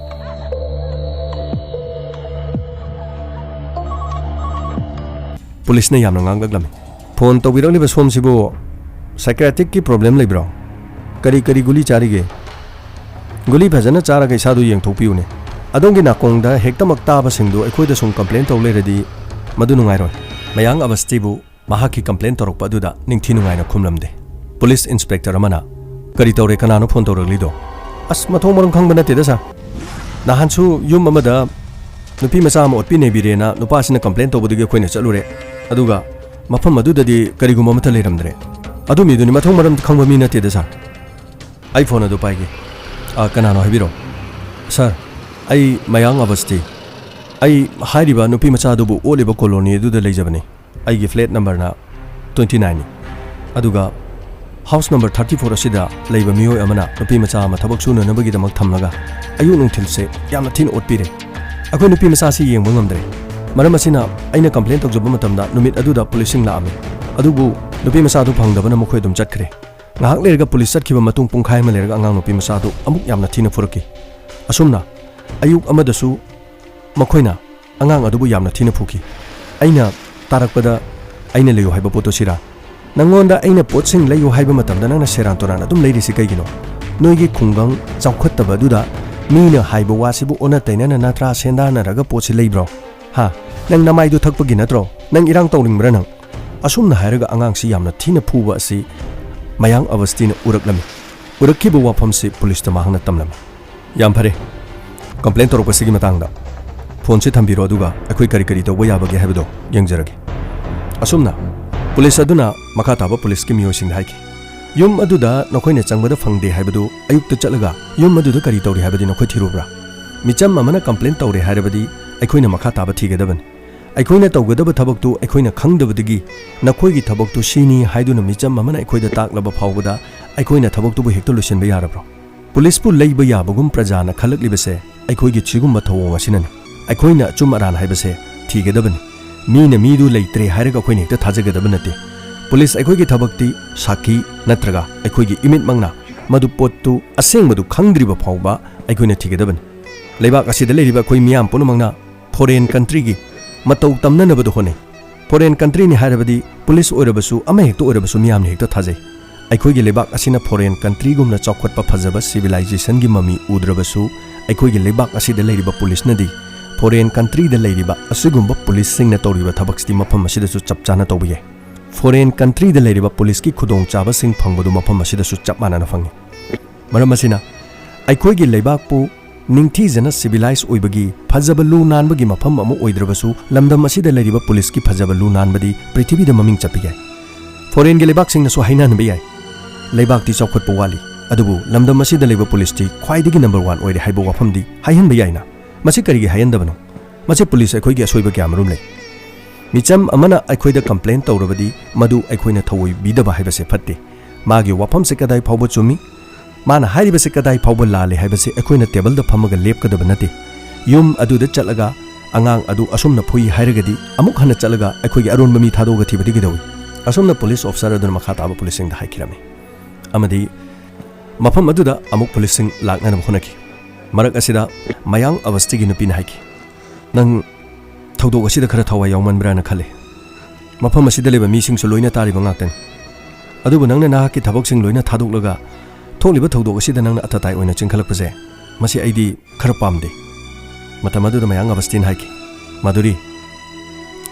ꯄꯨꯂꯤꯁꯅ ꯌꯥꯝꯅ ꯉꯥꯡꯂꯛꯂꯝꯃꯤ꯫ "ꯐꯣꯟ ꯇꯧꯕꯤꯔꯛꯂꯤꯕ ꯁꯣꯝꯁꯤꯕꯨ ꯁꯥꯏꯀ꯭ꯔꯦꯇꯤꯛꯀꯤ ꯄ꯭ꯔꯣꯕ꯭ꯂꯦꯝ ꯂꯩꯕ꯭ꯔꯣ? ꯀꯔꯤ ꯀꯔꯤ ꯒꯨꯂꯤ ꯆꯥꯔꯤꯒꯦ? ꯒꯨꯂꯤ ꯐꯖꯅ ꯆꯥꯔꯒ ꯏꯁꯥꯗꯨ ꯌꯦꯡꯊꯣꯛꯄꯤꯌꯨꯅꯦ꯫ ꯑꯗꯣꯝꯒꯤ ꯅꯥꯀꯣꯡꯗ ꯍꯦꯛꯇꯃꯛ ꯇꯥꯕꯁꯤꯡꯗꯨ ꯑꯩꯈꯣꯏꯗ ꯁꯨꯝ ꯀꯝꯄ꯭ꯂꯦꯟ ꯇꯧ ꯂꯩꯔꯗꯤ ꯃꯗꯨ ꯅꯨꯡꯉꯥꯏꯔꯣꯏ꯫ ꯃꯌꯥꯡ ꯑꯕꯁꯇꯤꯕꯨ ꯃꯍꯥꯛꯀꯤ ꯀꯝꯄ꯭ꯂꯦꯟ ꯇꯧꯔꯛꯄ ꯑꯗꯨꯗ ꯅꯤꯡꯊꯤ ꯅꯨꯡꯉꯥꯏꯅ ꯈꯨꯝꯂꯝꯗꯦ꯫ ꯄꯨꯂꯤꯁ ꯏꯟꯁꯄꯦꯛꯇꯔ ꯑꯃꯅ, "ꯀꯔꯤ ꯇꯧꯔꯦ? ꯀꯅꯥꯅꯣ ꯐꯣꯟ ꯇꯧꯔꯛꯂꯤꯗꯣ?" "ꯑꯁ, ꯃꯊꯣꯡ ꯃꯔꯝ ꯈꯪꯕ ꯅꯠꯇꯦꯗ, ꯁꯥꯔ꯫ ꯅꯍꯥꯟꯁꯨ ꯌꯨꯝ ꯑꯃꯗ ꯅꯨꯄꯤ ꯃꯆꯥ ꯑꯃ ꯑꯣꯠꯄꯤ ꯅꯩꯕꯤꯔꯦꯅ ꯅꯨꯄꯥꯁꯤꯅ ꯀꯝꯄ꯭ꯂꯦꯟ ꯇꯧꯕꯗꯒꯤ ꯑꯩꯈꯣꯏꯅ ꯆꯠꯂꯨꯔꯦ꯫ ꯑꯗꯨꯒ ꯃꯐꯝ ꯑꯗꯨꯗꯗꯤ ꯀꯔꯤꯒꯨꯝꯕ ꯑꯃꯠꯇ ꯂꯩꯔꯝꯗ꯭ꯔꯦ꯫ ꯑꯗꯨ ꯃꯤꯗꯨꯅꯤ ꯃꯊꯣꯡ ꯃꯔꯝ ꯈꯪꯕ ꯃꯤ ꯅꯠꯇꯦꯗ, ꯁꯥꯔ꯫" ꯑꯩ ꯐꯣꯟ ꯑꯗꯨ ꯄꯥꯏꯒꯦ꯫ "ꯑ, ꯀꯅꯥꯅꯣ ꯍꯥꯏꯕꯤꯔꯣ꯫" "ꯁꯥꯔ, ꯑꯩ ꯃꯌꯥꯡ ꯑꯕꯁꯇꯤ꯫ ꯑꯩ ꯍꯥꯏꯔꯤꯕ ꯅꯨꯄꯤ ꯃꯆꯥ ꯑꯗꯨꯕꯨ ꯑꯣꯠꯂꯤꯕ ꯀꯣꯂꯣꯅꯤ ꯑꯗꯨꯗ ꯂꯩꯖꯕꯅꯤ꯫ ꯑꯩꯒꯤ ꯐ꯭ꯂꯦꯠ ꯅꯝꯕꯔꯅ twenty nineꯅꯤ꯫ ꯑꯗꯨꯒ ꯍꯥꯎꯁ ꯅꯝꯕꯔ thirty four ꯑꯁꯤꯗ ꯂꯩꯕ ꯃꯤꯑꯣꯏ ꯑꯃꯅ ꯅꯨꯄꯤ ꯃꯆꯥ ꯑꯃ ꯊꯕꯛ ꯁꯨꯅꯅꯕꯒꯤꯗꯃꯛ ꯊꯝꯂꯒ ꯑꯌꯨꯛ ꯅꯨꯡꯊꯤꯜꯁꯦ ꯌꯥꯝꯅ ꯊꯤꯅ ꯑꯣꯠꯄꯤꯔꯦ꯫ ꯑꯩꯈꯣꯏ ꯅꯨꯄꯤ ꯃꯆꯥꯁꯤ ꯌꯦꯡꯕ ꯉꯝꯗ꯭ꯔꯦ꯫ ꯃꯔꯝ ꯑꯁꯤꯅ ꯑꯩꯅ ꯀꯝꯄ꯭ꯂꯦꯟ ꯇꯧꯖꯕ ꯃꯇꯝꯗ ꯅꯨꯃꯤꯠ ꯑꯗꯨꯗ ꯄꯨꯂꯤꯁꯁꯤꯡ ꯂꯥꯛꯑꯝꯃꯤ꯫ ꯑꯗꯨꯕꯨ ꯅꯨꯄꯤ ꯃꯆꯥꯗꯨ ꯐꯪꯗꯕꯅ ꯃꯈꯣꯏ ꯑꯗꯨꯝ ꯆꯠꯈ꯭ꯔꯦ꯫ ꯉꯥꯏꯍꯥꯛ ꯂꯩꯔꯒ ꯄꯨꯂꯤꯁ ꯆꯠꯈꯤꯕ ꯃꯇꯨꯡ ꯄꯨꯡꯈꯥꯏ ꯑꯃ ꯂꯩꯔꯒ ꯑꯉꯥꯡ ꯅꯨꯄꯤ ꯃꯆꯥꯗꯨ ꯑꯃꯨꯛ ꯌꯥꯝꯅ ꯊꯤꯅ ꯐꯨꯔꯛꯈꯤ꯫ ꯑꯁꯨꯝꯅ ꯑꯌꯨꯛ ꯑꯃꯗꯁꯨ ꯃꯈꯣꯏꯅ ꯑꯉꯥꯡ ꯑꯗꯨꯕꯨ ꯌꯥꯝꯅ ꯊꯤꯅ ꯐꯨꯈꯤ꯫ ꯑꯩꯅ ꯇꯥꯔꯛꯄꯗ, "ꯑꯩꯅ ꯂꯩꯌꯨ ꯍꯥꯏꯕ ꯄꯣꯠꯇꯨ ꯁꯤꯔꯥ? ꯅꯪꯉꯣꯟꯗ ꯑꯩꯅ ꯄꯣꯠꯁꯤꯡ ꯂꯩꯌꯨ ꯍꯥꯏꯕ ꯃꯇꯝꯗ ꯅꯪꯅ ꯁꯦꯔꯥꯟ ꯇꯨꯔꯥꯟ ꯑꯗꯨꯝ ꯂꯩꯔꯤꯁꯤ ꯀꯩꯒꯤꯅꯣ? ꯅꯣꯏꯒꯤ ꯈꯨꯡꯒꯪ ꯆꯥꯎꯈꯠꯇꯕ ꯑꯗꯨꯗ ꯃꯤꯅ ꯍꯥꯏꯕ ꯋꯥꯁꯤꯕꯨ ꯑꯣꯟꯅ ꯇꯩꯅꯅ ꯅꯠꯇ꯭ꯔꯥ ꯁꯦꯟꯗꯥꯅꯔꯒ ꯄꯣꯠꯁꯤ ꯂꯩꯕ꯭ꯔꯣ? ꯍꯥ? ꯅꯪ ꯅꯃꯥꯏꯗꯨ ꯊꯛꯄꯒꯤ ꯅꯠꯇ꯭ꯔꯣ? ꯅꯪ ꯏꯔꯥꯡ ꯇꯧꯅꯤꯡꯕ꯭ꯔꯥ ꯅꯪ?" ꯑꯁꯨꯝꯅ ꯍꯥꯏꯔꯒ ꯑꯉꯥꯡꯁꯤ ꯌꯥꯝꯅ ꯊꯤꯅ ꯐꯨꯕ ꯑꯁꯤ ꯃꯌꯥꯡ ꯑꯕꯁꯇꯤꯅ ꯎꯔꯛꯂꯝꯃꯤ꯫ ꯎꯔꯛꯈꯤꯕ ꯋꯥꯐꯝꯁꯤ ꯄꯨꯂꯤꯁꯇ ꯃꯍꯥꯛꯅ ꯇꯝꯂꯝꯃꯤ꯫ "ꯌꯥꯝ ꯐꯔꯦ, ꯀꯝꯄ꯭ꯂꯦꯟ ꯇꯧꯔꯛꯄꯁꯤꯒꯤ ꯃꯇꯥꯡꯗ ꯐꯣꯟꯁꯤ ꯊꯝꯕꯤꯔꯣ, ꯑꯗꯨꯒ ꯑꯩꯈꯣꯏ ꯀꯔꯤ ꯀꯔꯤ ꯇꯧꯕ ꯌꯥꯕꯒꯦ ꯍꯥꯏꯕꯗꯣ ꯌꯦꯡꯖꯔꯒꯦ꯫" ꯑꯁꯨꯝꯅ ꯄꯨꯂꯤꯁ ꯑꯗꯨꯅ ꯃꯈꯥ ꯇꯥꯕ ꯄꯨꯂꯤꯁꯀꯤ ꯃꯤꯑꯣꯏꯁꯤꯡꯗ ꯍꯥꯏꯈꯤ, "ꯌꯨꯝ ꯑꯗꯨꯗ ꯅꯈꯣꯏꯅ ꯆꯪꯕꯗ ꯐꯪꯗꯦ ꯍꯥꯏꯕꯗꯨ ꯑꯌꯨꯛꯇ ꯆꯠꯂꯒ ꯌꯨꯝ ꯑꯗꯨꯗ ꯀꯔꯤ ꯇꯧꯔꯤ ꯍꯥꯏꯕꯗꯤ ꯅꯈꯣꯏ ꯊꯤꯔꯨꯕ꯭ꯔꯥ? ꯃꯤꯆꯝ ꯑꯃꯅ ꯀꯝꯄ꯭ꯂꯦꯟ ꯇꯧꯔꯦ ꯍꯥꯏꯔꯕꯗꯤ ꯑꯩꯈꯣꯏꯅ ꯃꯈꯥ ꯇꯥꯕ ꯊꯤꯒꯗꯕꯅꯤ꯫ ꯑꯩꯈꯣꯏꯅ ꯇꯧꯒꯗꯕ ꯊꯕꯛꯇꯨ ꯑꯩꯈꯣꯏꯅ ꯈꯪꯗꯕꯗꯒꯤ ꯅꯈꯣꯏꯒꯤ ꯊꯕꯛꯇꯨ ꯁꯤꯅꯤ ꯍꯥꯏꯗꯨꯅ ꯃꯤꯆꯝ ꯑꯃꯅ ꯑꯩꯈꯣꯏꯗ ꯇꯥꯛꯂꯕ ꯐꯥꯎꯕꯗ ꯑꯩꯈꯣꯏꯅ ꯊꯕꯛꯇꯨꯕꯨ ꯍꯦꯛꯇ ꯂꯣꯏꯁꯤꯟꯕ ꯌꯥꯔꯕ꯭ꯔꯣ? ꯄꯨꯂꯤꯁꯄꯨ ꯂꯩꯕ ꯌꯥꯕꯒꯨꯝ ꯄ꯭ꯔꯖꯥꯅ ꯈꯜꯂꯛꯂꯤꯕꯁꯦ ꯑꯩꯈꯣꯏꯒꯤ ꯁꯤꯒꯨꯝꯕ ꯊꯧꯑꯣꯡ ꯑꯁꯤꯅꯅꯤ꯫ ꯑꯩꯈꯣꯏꯅ ꯑꯆꯨꯝ ꯑꯔꯥꯟ ꯍꯥꯏꯕꯁꯦ ꯊꯤꯒꯗꯕꯅꯤ꯫ ꯃꯤꯅ ꯃꯤꯗꯨ ꯂꯩꯇ꯭ꯔꯦ ꯍꯥꯏꯔꯒ ꯑꯩꯈꯣꯏꯅ ꯍꯦꯛꯇ ꯊꯥꯖꯒꯗꯕ ꯅꯠꯇꯦ꯫ ꯄꯨꯂꯤꯁ ꯑꯩꯈꯣꯏꯒꯤ ꯊꯕꯛꯇꯤ ꯁꯥꯈꯤ ꯅꯠꯇ꯭ꯔꯒ ꯑꯩꯈꯣꯏꯒꯤ ꯏꯃꯤꯠꯃꯛꯅ ꯃꯗꯨ ꯄꯣꯠꯇꯨ ꯑꯁꯦꯡꯕꯗꯨ ꯈꯪꯗ꯭ꯔꯤꯕ ꯐꯥꯎꯕ ꯑꯩꯈꯣꯏꯅ ꯊꯤꯒꯗꯕꯅꯤ꯫ ꯂꯩꯕꯥꯛ ꯑꯁꯤꯗ ꯂꯩꯔꯤꯕ ꯑꯩꯈꯣꯏ ꯃꯤꯌꯥꯝ ꯄꯨꯝꯅꯃꯛꯅ ꯐꯣꯔꯦꯟ ꯀꯟꯇ꯭ꯔꯤꯒꯤ ꯃꯇꯧ ꯇꯝꯅꯅꯕꯗ ꯍꯣꯠꯅꯩ꯫ ꯐꯣꯔꯦꯟ ꯀꯟꯇ꯭ꯔꯤꯅꯤ ꯍꯥꯏꯔꯕꯗꯤ ꯄꯨꯂꯤꯁ ꯑꯣꯏꯔꯕꯁꯨ, ꯑꯃ ꯍꯦꯛꯇ ꯑꯣꯏꯔꯕꯁꯨ ꯃꯤꯌꯥꯝꯅ ꯍꯦꯛꯇ ꯊꯥꯖꯩ꯫ ꯑꯩꯈꯣꯏꯒꯤ ꯂꯩꯕꯥꯛ ꯑꯁꯤꯅ ꯐꯣꯔꯦꯟ ꯀꯟꯇ꯭ꯔꯤꯒꯨꯝꯅ ꯆꯥꯎꯈꯠꯄ ꯐꯖꯕ ꯁꯤꯚꯤꯂꯥꯏꯖꯦꯁꯟꯒꯤ ꯃꯃꯤ ꯎꯗ꯭ꯔꯕꯁꯨ, ꯑꯩꯈꯣꯏꯒꯤ ꯂꯩꯕꯥꯛ ꯑꯁꯤꯗ ꯂꯩꯔꯤꯕ ꯄꯨꯂꯤꯁꯅꯗꯤ ꯐꯣꯔꯦꯟ ꯀꯟꯇ꯭ꯔꯤꯗ ꯂꯩꯔꯤꯕ ꯑꯁꯤꯒꯨꯝꯕ ꯄꯨꯂꯤꯁꯁꯤꯡꯅ ꯇꯧꯔꯤꯕ ꯊꯕꯛꯁꯤꯗꯤ ꯃꯐꯝ ꯑꯁꯤꯗꯁꯨ ꯆꯞ ꯆꯥꯅ ꯇꯧꯕ ꯌꯥꯏ꯫ ꯐꯣꯔꯦꯟ ꯀꯟꯇ꯭ꯔꯤꯗ ꯂꯩꯔꯤꯕ ꯄꯨꯂꯤꯁꯀꯤ ꯈꯨꯗꯣꯡꯆꯥꯕꯁꯤꯡ ꯐꯪꯕꯗꯨ ꯃꯐꯝ ꯑꯁꯤꯗꯁꯨ ꯆꯞ ꯃꯥꯟꯅꯅ ꯐꯪꯏ꯫ ꯃꯔꯝ ꯑꯁꯤꯅ, ꯑꯩꯈꯣꯏꯒꯤ ꯂꯩꯕꯥꯛꯄꯨ ꯅꯤꯡꯊꯤꯖꯅ ꯁꯤꯚꯤꯂꯥꯏꯖ ꯑꯣꯏꯕꯒꯤ ꯐꯖꯕ ꯂꯨ ꯅꯥꯟꯕꯒꯤ ꯃꯐꯝ ꯑꯃ ꯑꯣꯏꯗ꯭ꯔꯕꯁꯨ, ꯂꯝꯗꯝ ꯑꯁꯤꯗ ꯂꯩꯔꯤꯕ ꯄꯨꯂꯤꯁꯀꯤ ꯐꯖꯕ ꯂꯨ ꯅꯥꯟꯕꯗꯤ ꯄ꯭ꯔꯤꯊꯤꯕꯤꯗ ꯃꯃꯤꯡ ꯆꯠꯄ ꯌꯥꯏ꯫ ꯐꯣꯔꯦꯟꯒꯤ ꯂꯩꯕꯥꯛꯁꯤꯡꯅꯁꯨ ꯍꯥꯏꯅꯍꯟꯕ ꯌꯥꯏ, "ꯂꯩꯕꯥꯛꯇꯤ ꯆꯥꯎꯈꯠꯄ ꯋꯥꯠꯂꯤ, ꯑꯗꯨꯕꯨ ꯂꯝꯗꯝ ꯑꯁꯤꯗ ꯂꯩꯕ ꯄꯨꯂꯤꯁꯇꯤ ꯈ꯭ꯋꯥꯏꯗꯒꯤ ꯅꯝꯕꯔ ꯋꯥꯟ ꯑꯣꯏꯔꯦ" ꯍꯥꯏꯕ ꯋꯥꯐꯝꯗꯤ ꯍꯥꯏꯍꯟꯕ ꯌꯥꯏꯅ꯫ ꯃꯁꯤ ꯀꯔꯤꯒꯤ ꯍꯥꯏꯍꯟꯗꯕꯅꯣ? ꯃꯁꯤ ꯄꯨꯂꯤꯁ ꯑꯩꯈꯣꯏꯒꯤ ꯑꯁꯣꯏꯕ ꯀꯌꯥꯃꯔꯨꯝ ꯂꯩ꯫ ꯃꯤꯆꯝ ꯑꯃꯅ ꯑꯩꯈꯣꯏꯗ ꯀꯝꯄ꯭ꯂꯦꯟ ꯇꯧꯔꯕꯗꯤ, ꯃꯗꯨ ꯑꯩꯈꯣꯏꯅ ꯊꯧꯑꯣꯏꯕꯤꯗꯕ ꯍꯥꯏꯕꯁꯦ ꯐꯠꯇꯦ꯫ ꯃꯥꯒꯤ ꯋꯥꯐꯝꯁꯦ ꯀꯗꯥꯏ ꯐꯥꯎꯕ ꯆꯨꯝꯃꯤ, ꯃꯥꯅ ꯍꯥꯏꯔꯤꯕꯁꯦ ꯀꯗꯥꯏ ꯐꯥꯎꯕ ꯂꯥꯜꯂꯤ ꯍꯥꯏꯕꯁꯦ ꯑꯩꯈꯣꯏꯅ ꯇꯦꯕꯜꯗ ꯐꯝꯃꯒ ꯂꯦꯞꯀꯗꯕ ꯅꯠꯇꯦ꯫ ꯌꯨꯝ ꯑꯗꯨꯗ ꯆꯠꯂꯒ ꯑꯉꯥꯡ ꯑꯗꯨ ꯑꯁꯨꯝꯅ ꯐꯨꯏ ꯍꯥꯏꯔꯒꯗꯤ, ꯑꯃꯨꯛ ꯍꯟꯅ ꯆꯠꯂꯒ ꯑꯩꯈꯣꯏꯒꯤ ꯑꯔꯣꯟꯕ ꯃꯤ ꯊꯥꯗꯣꯛꯑꯒ ꯊꯤꯕꯗꯤ ꯀꯩꯗꯧꯏ? ꯑꯁꯨꯝꯅ ꯄꯨꯂꯤꯁ ꯑꯣꯐꯤꯁꯥꯔ ꯑꯗꯨꯅ ꯃꯈꯥ ꯇꯥꯕ ꯄꯨꯂꯤꯁꯁꯤꯡꯗ ꯍꯥꯏꯈꯤꯔꯝꯃꯤ꯫ ꯑꯃꯗꯤ ꯃꯐꯝ ꯑꯗꯨꯗ ꯑꯃꯨꯛ ꯄꯨꯂꯤꯁꯁꯤꯡ ꯂꯥꯛꯅꯅꯕ ꯍꯣꯠꯅꯈꯤ꯫ ꯃꯔꯛ ꯑꯁꯤꯗ ꯃꯌꯥꯡ ꯑꯕꯁꯇꯤꯒꯤ ꯅꯨꯄꯤꯅ ꯍꯥꯏꯈꯤ, "ꯅꯪ ꯊꯧꯗꯣꯛ ꯑꯁꯤꯗ ꯈꯔ ꯊꯋꯥꯏ ꯌꯥꯎꯃꯟꯕ꯭ꯔꯥꯅ ꯈꯜꯂꯤ꯫ ꯃꯐꯝ ꯑꯁꯤꯗ ꯂꯩꯕ ꯃꯤꯁꯤꯡꯁꯨ ꯂꯣꯏꯅ ꯇꯥꯔꯤꯕ ꯉꯥꯛꯇꯅꯤ꯫ ꯑꯗꯨꯕꯨ ꯅꯪꯅ ꯅꯍꯥꯛꯀꯤ ꯊꯕꯛꯁꯤꯡ ꯂꯣꯏꯅ ꯊꯥꯗꯣꯛꯂꯒ ꯊꯣꯛꯂꯤꯕ ꯊꯧꯗꯣꯛ ꯑꯁꯤꯗ ꯅꯪꯅ ꯑꯇꯇꯥꯏ ꯑꯣꯏꯅ ꯆꯦꯟꯈꯠꯂꯛꯄꯁꯦ, ꯃꯁꯤ ꯑꯩꯗꯤ ꯈꯔ ꯄꯥꯝꯗꯦ"꯫ ꯃꯇꯝ ꯑꯗꯨꯗ ꯃꯌꯥꯡ ꯑꯕꯁꯇꯤꯟ ꯍꯥꯏꯈꯤ, "ꯃꯥꯙꯨꯔꯤ,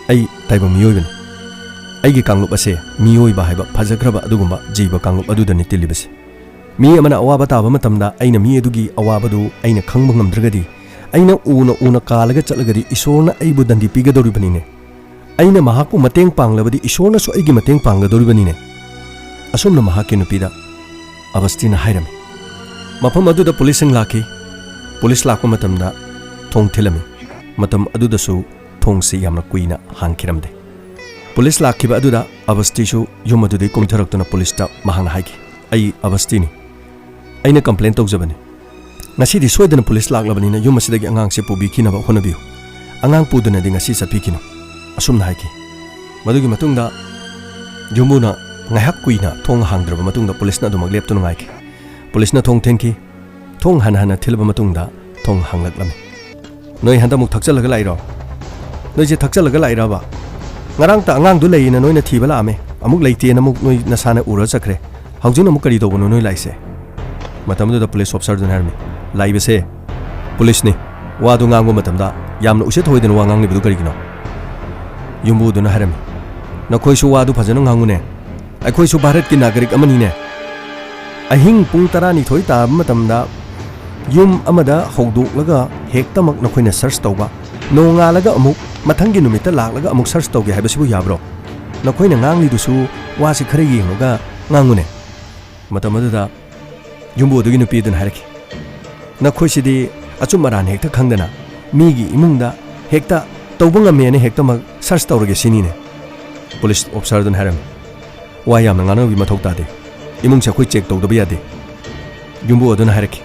ꯑꯩ ꯇꯥꯏꯕꯪ ꯃꯤꯑꯣꯏꯕꯅꯤ꯫ ꯑꯩꯒꯤ ꯀꯥꯡꯂꯨꯞ ꯑꯁꯦ ꯃꯤꯑꯣꯏꯕ ꯍꯥꯏꯕ ꯐꯖꯈ꯭ꯔꯕ ꯑꯗꯨꯒꯨꯝꯕ ꯖꯤꯕ ꯀꯥꯡꯂꯨꯞ ꯑꯗꯨꯗꯅꯤ ꯇꯤꯜꯂꯤꯕꯁꯦ꯫ ꯃꯤ ꯑꯃꯅ ꯑꯋꯥꯕ ꯇꯥꯕ ꯃꯇꯝꯗ ꯑꯩꯅ ꯃꯤ ꯑꯗꯨꯒꯤ ꯑꯋꯥꯕꯗꯨ ꯑꯩꯅ ꯈꯪꯕ ꯉꯝꯗ꯭ꯔꯒꯗꯤ, ꯑꯩꯅ ꯎꯅ ꯎꯅ ꯀꯥꯜꯂꯒ ꯆꯠꯂꯒꯗꯤ ꯏꯁꯣꯔꯅ ꯑꯩꯕꯨ ꯗꯟꯗꯤ ꯄꯤꯒꯗꯧꯔꯤꯕꯅꯤꯅꯦ꯫ ꯑꯩꯅ ꯃꯍꯥꯛꯄꯨ ꯃꯇꯦꯡ ꯄꯥꯡꯂꯕꯗꯤ ꯏꯁꯣꯔꯅꯁꯨ ꯑꯩꯒꯤ ꯃꯇꯦꯡ ꯄꯥꯡꯒꯗꯧꯔꯤꯕꯅꯤꯅꯦ"꯫ ꯑꯁꯨꯝꯅ ꯃꯍꯥꯛꯀꯤ ꯅꯨꯄꯤꯗ ꯑꯕꯁꯇꯤꯅ ꯍꯥꯏꯔꯝꯃꯤ꯫ ꯃꯐꯝ ꯑꯗꯨꯗ ꯄꯨꯂꯤꯁꯁꯤꯡ ꯂꯥꯛꯈꯤ꯫ ꯄꯨꯂꯤꯁ ꯂꯥꯛꯄ ꯃꯇꯝꯗ ꯊꯣꯡ ꯊꯤꯜꯂꯝꯃꯤ꯫ ꯃꯇꯝ ꯑꯗꯨꯗꯁꯨ ꯊꯣꯡꯁꯤ ꯌꯥꯝꯅ ꯀꯨꯏꯅ ꯍꯥꯡꯈꯤꯔꯝꯗꯦ꯫ ꯄꯨꯂꯤꯁ ꯂꯥꯛꯈꯤꯕ ꯑꯗꯨꯗ ꯑꯕꯁꯇꯤꯁꯨ ꯌꯨꯝ ꯑꯗꯨꯗꯒꯤ ꯀꯨꯝꯊꯔꯛꯇꯨꯅ ꯄꯨꯂꯤꯁꯇ ꯃꯍꯥꯛꯅ ꯍꯥꯏꯈꯤ, "ꯑꯩ ꯑꯕꯁꯇꯤꯅꯤ꯫ ꯑꯩꯅ ꯀꯝꯄ꯭ꯂꯦꯟ ꯇꯧꯖꯕꯅꯤ꯫ ꯉꯁꯤꯗꯤ ꯁꯣꯏꯗꯅ ꯄꯨꯂꯤꯁ ꯂꯥꯛꯂꯕꯅꯤꯅ ꯌꯨꯝ ꯑꯁꯤꯗꯒꯤ ꯑꯉꯥꯡꯁꯦ ꯄꯨꯕꯤꯈꯤꯅꯕ ꯍꯣꯠꯅꯕꯤꯌꯨ꯫ ꯑꯉꯥꯡ ꯄꯨꯗꯨꯅꯗꯤ ꯉꯁꯤ ꯆꯠꯄꯤꯈꯤꯅꯨ"꯫ ꯑꯁꯨꯝꯅ ꯍꯥꯏꯈꯤ꯫ ꯃꯗꯨꯒꯤ ꯃꯇꯨꯡꯗ ꯌꯨꯝꯕꯨꯅ ꯉꯥꯏꯍꯥꯛ ꯀꯨꯏꯅ ꯊꯣꯡ ꯍꯥꯡꯗ꯭ꯔꯕ ꯃꯇꯨꯡꯗ ꯄꯨꯂꯤꯁꯅ ꯑꯗꯨꯃꯛ ꯂꯦꯞꯇꯨꯅ ꯉꯥꯏꯈꯤ꯫ ꯄꯨꯂꯤꯁꯅ ꯊꯣꯡ ꯊꯤꯟꯈꯤ꯫ ꯊꯣꯡ ꯍꯟꯅ ꯍꯟꯅ ꯊꯤꯜꯂꯕ ꯃꯇꯨꯡꯗ ꯊꯣꯡ ꯍꯥꯡꯂꯛꯂꯝꯃꯤ꯫ "ꯅꯣꯏ ꯍꯟꯗꯛꯃꯨꯛ ꯊꯛꯆꯜꯂꯒ ꯂꯥꯛꯏꯔꯣ? ꯅꯣꯏꯁꯦ ꯊꯛꯆꯜꯂꯒ ꯂꯥꯛꯏꯔꯕ? ꯉꯔꯥꯡꯇ ꯑꯉꯥꯡꯗꯨ ꯂꯩꯌꯦꯅ ꯅꯣꯏꯅ ꯊꯤꯕ ꯂꯥꯛꯑꯝꯃꯦ, ꯑꯃꯨꯛ ꯂꯩꯇꯦꯅ ꯑꯃꯨꯛ ꯅꯣꯏ ꯅꯁꯥꯅ ꯎꯔ ꯆꯠꯈ꯭ꯔꯦ꯫ "ꯍꯧꯖꯤꯛꯅ ꯑꯃꯨꯛ ꯀꯔꯤ ꯇꯧꯕꯅꯣ ꯅꯣꯏ ꯂꯥꯛꯏꯁꯦ?" ꯃꯇꯝꯗꯨꯗ ꯄꯨꯂꯤꯁ ꯑꯣꯐꯤꯁꯥꯔꯗꯨꯅ ꯍꯥꯏꯔꯝꯃꯤ, "ꯂꯥꯛꯏꯕꯁꯦ ꯄꯨꯂꯤꯁꯅꯤ꯫ ꯋꯥꯗꯨ ꯉꯥꯡꯕ ꯃꯇꯝꯗ ꯌꯥꯝꯅ ꯎꯁꯤꯠ ꯊꯑꯣꯏꯗꯅ ꯋꯥ ꯉꯥꯡꯂꯤꯕꯗꯨ ꯀꯔꯤꯒꯤꯅꯣ?" ꯌꯨꯝꯕꯨꯗꯨꯅ ꯍꯥꯏꯔꯝꯃꯤ, "ꯅꯈꯣꯏꯁꯨ ꯋꯥꯗꯨ ꯐꯖꯅ ꯉꯥꯡꯉꯨꯅꯦ꯫ ꯑꯩꯈꯣꯏꯁꯨ ꯚꯥꯔꯠꯀꯤ ꯅꯥꯒꯔꯤꯛ ꯑꯃꯅꯤꯅꯦ꯫ ꯑꯍꯤꯡ ꯄꯨꯡ ꯇꯔꯥꯅꯤꯊꯣꯏ ꯇꯥꯕ ꯃꯇꯝꯗ ꯌꯨꯝ ꯑꯃꯗ ꯍꯧꯗꯣꯛꯂꯒ ꯍꯦꯛꯇꯃꯛ ꯅꯈꯣꯏꯅ ꯁꯔꯆ ꯇꯧꯕ, ꯅꯣꯡꯉꯥꯜꯂꯒ ꯑꯃꯨꯛ ꯃꯊꯪꯒꯤ ꯅꯨꯃꯤꯠꯇ ꯂꯥꯛꯂꯒ ꯑꯃꯨꯛ ꯁꯔꯆ ꯇꯧꯒꯦ ꯍꯥꯏꯕꯁꯤꯕꯨ ꯌꯥꯕ꯭ꯔꯣ? ꯅꯈꯣꯏꯅ ꯉꯥꯡꯂꯤꯗꯨꯁꯨ ꯋꯥꯁꯤ ꯈꯔ ꯌꯦꯡꯂꯒ ꯉꯥꯡꯉꯨꯅꯦ꯫" ꯃꯇꯝ ꯑꯗꯨꯗ ꯌꯨꯝꯕꯨ ꯑꯗꯨꯒꯤ ꯅꯨꯄꯤ ꯑꯗꯨꯅ ꯍꯥꯏꯔꯛꯈꯤ, "ꯅꯈꯣꯏꯁꯤꯗꯤ ꯑꯆꯨꯝ ꯑꯔꯥꯟ ꯍꯦꯛꯇ ꯈꯪꯗꯅ ꯃꯤꯒꯤ ꯏꯃꯨꯡꯗ ꯍꯦꯛꯇ ꯇꯧꯕ ꯉꯝꯃꯦꯅ ꯍꯦꯛꯇꯃꯛ ꯁꯔꯆ ꯇꯧꯔꯒꯦ ꯁꯤꯅꯤꯅꯦ?" ꯄꯨꯂꯤꯁ ꯑꯣꯐꯤꯁꯥꯔ ꯑꯗꯨꯅ ꯍꯥꯏꯔꯝꯃꯤ, "ꯋꯥ ꯌꯥꯝꯅ ꯉꯥꯡꯅꯕꯒꯤ ꯃꯊꯧ ꯇꯥꯗꯦ꯫ ꯏꯃꯨꯡꯁꯦ ꯑꯩꯈꯣꯏ ꯆꯦꯛ ꯇꯧꯗꯕ ꯌꯥꯗꯦ꯫" ꯌꯨꯝꯕꯨ ꯑꯗꯨꯅ ꯍꯥꯏꯔꯛꯈꯤ,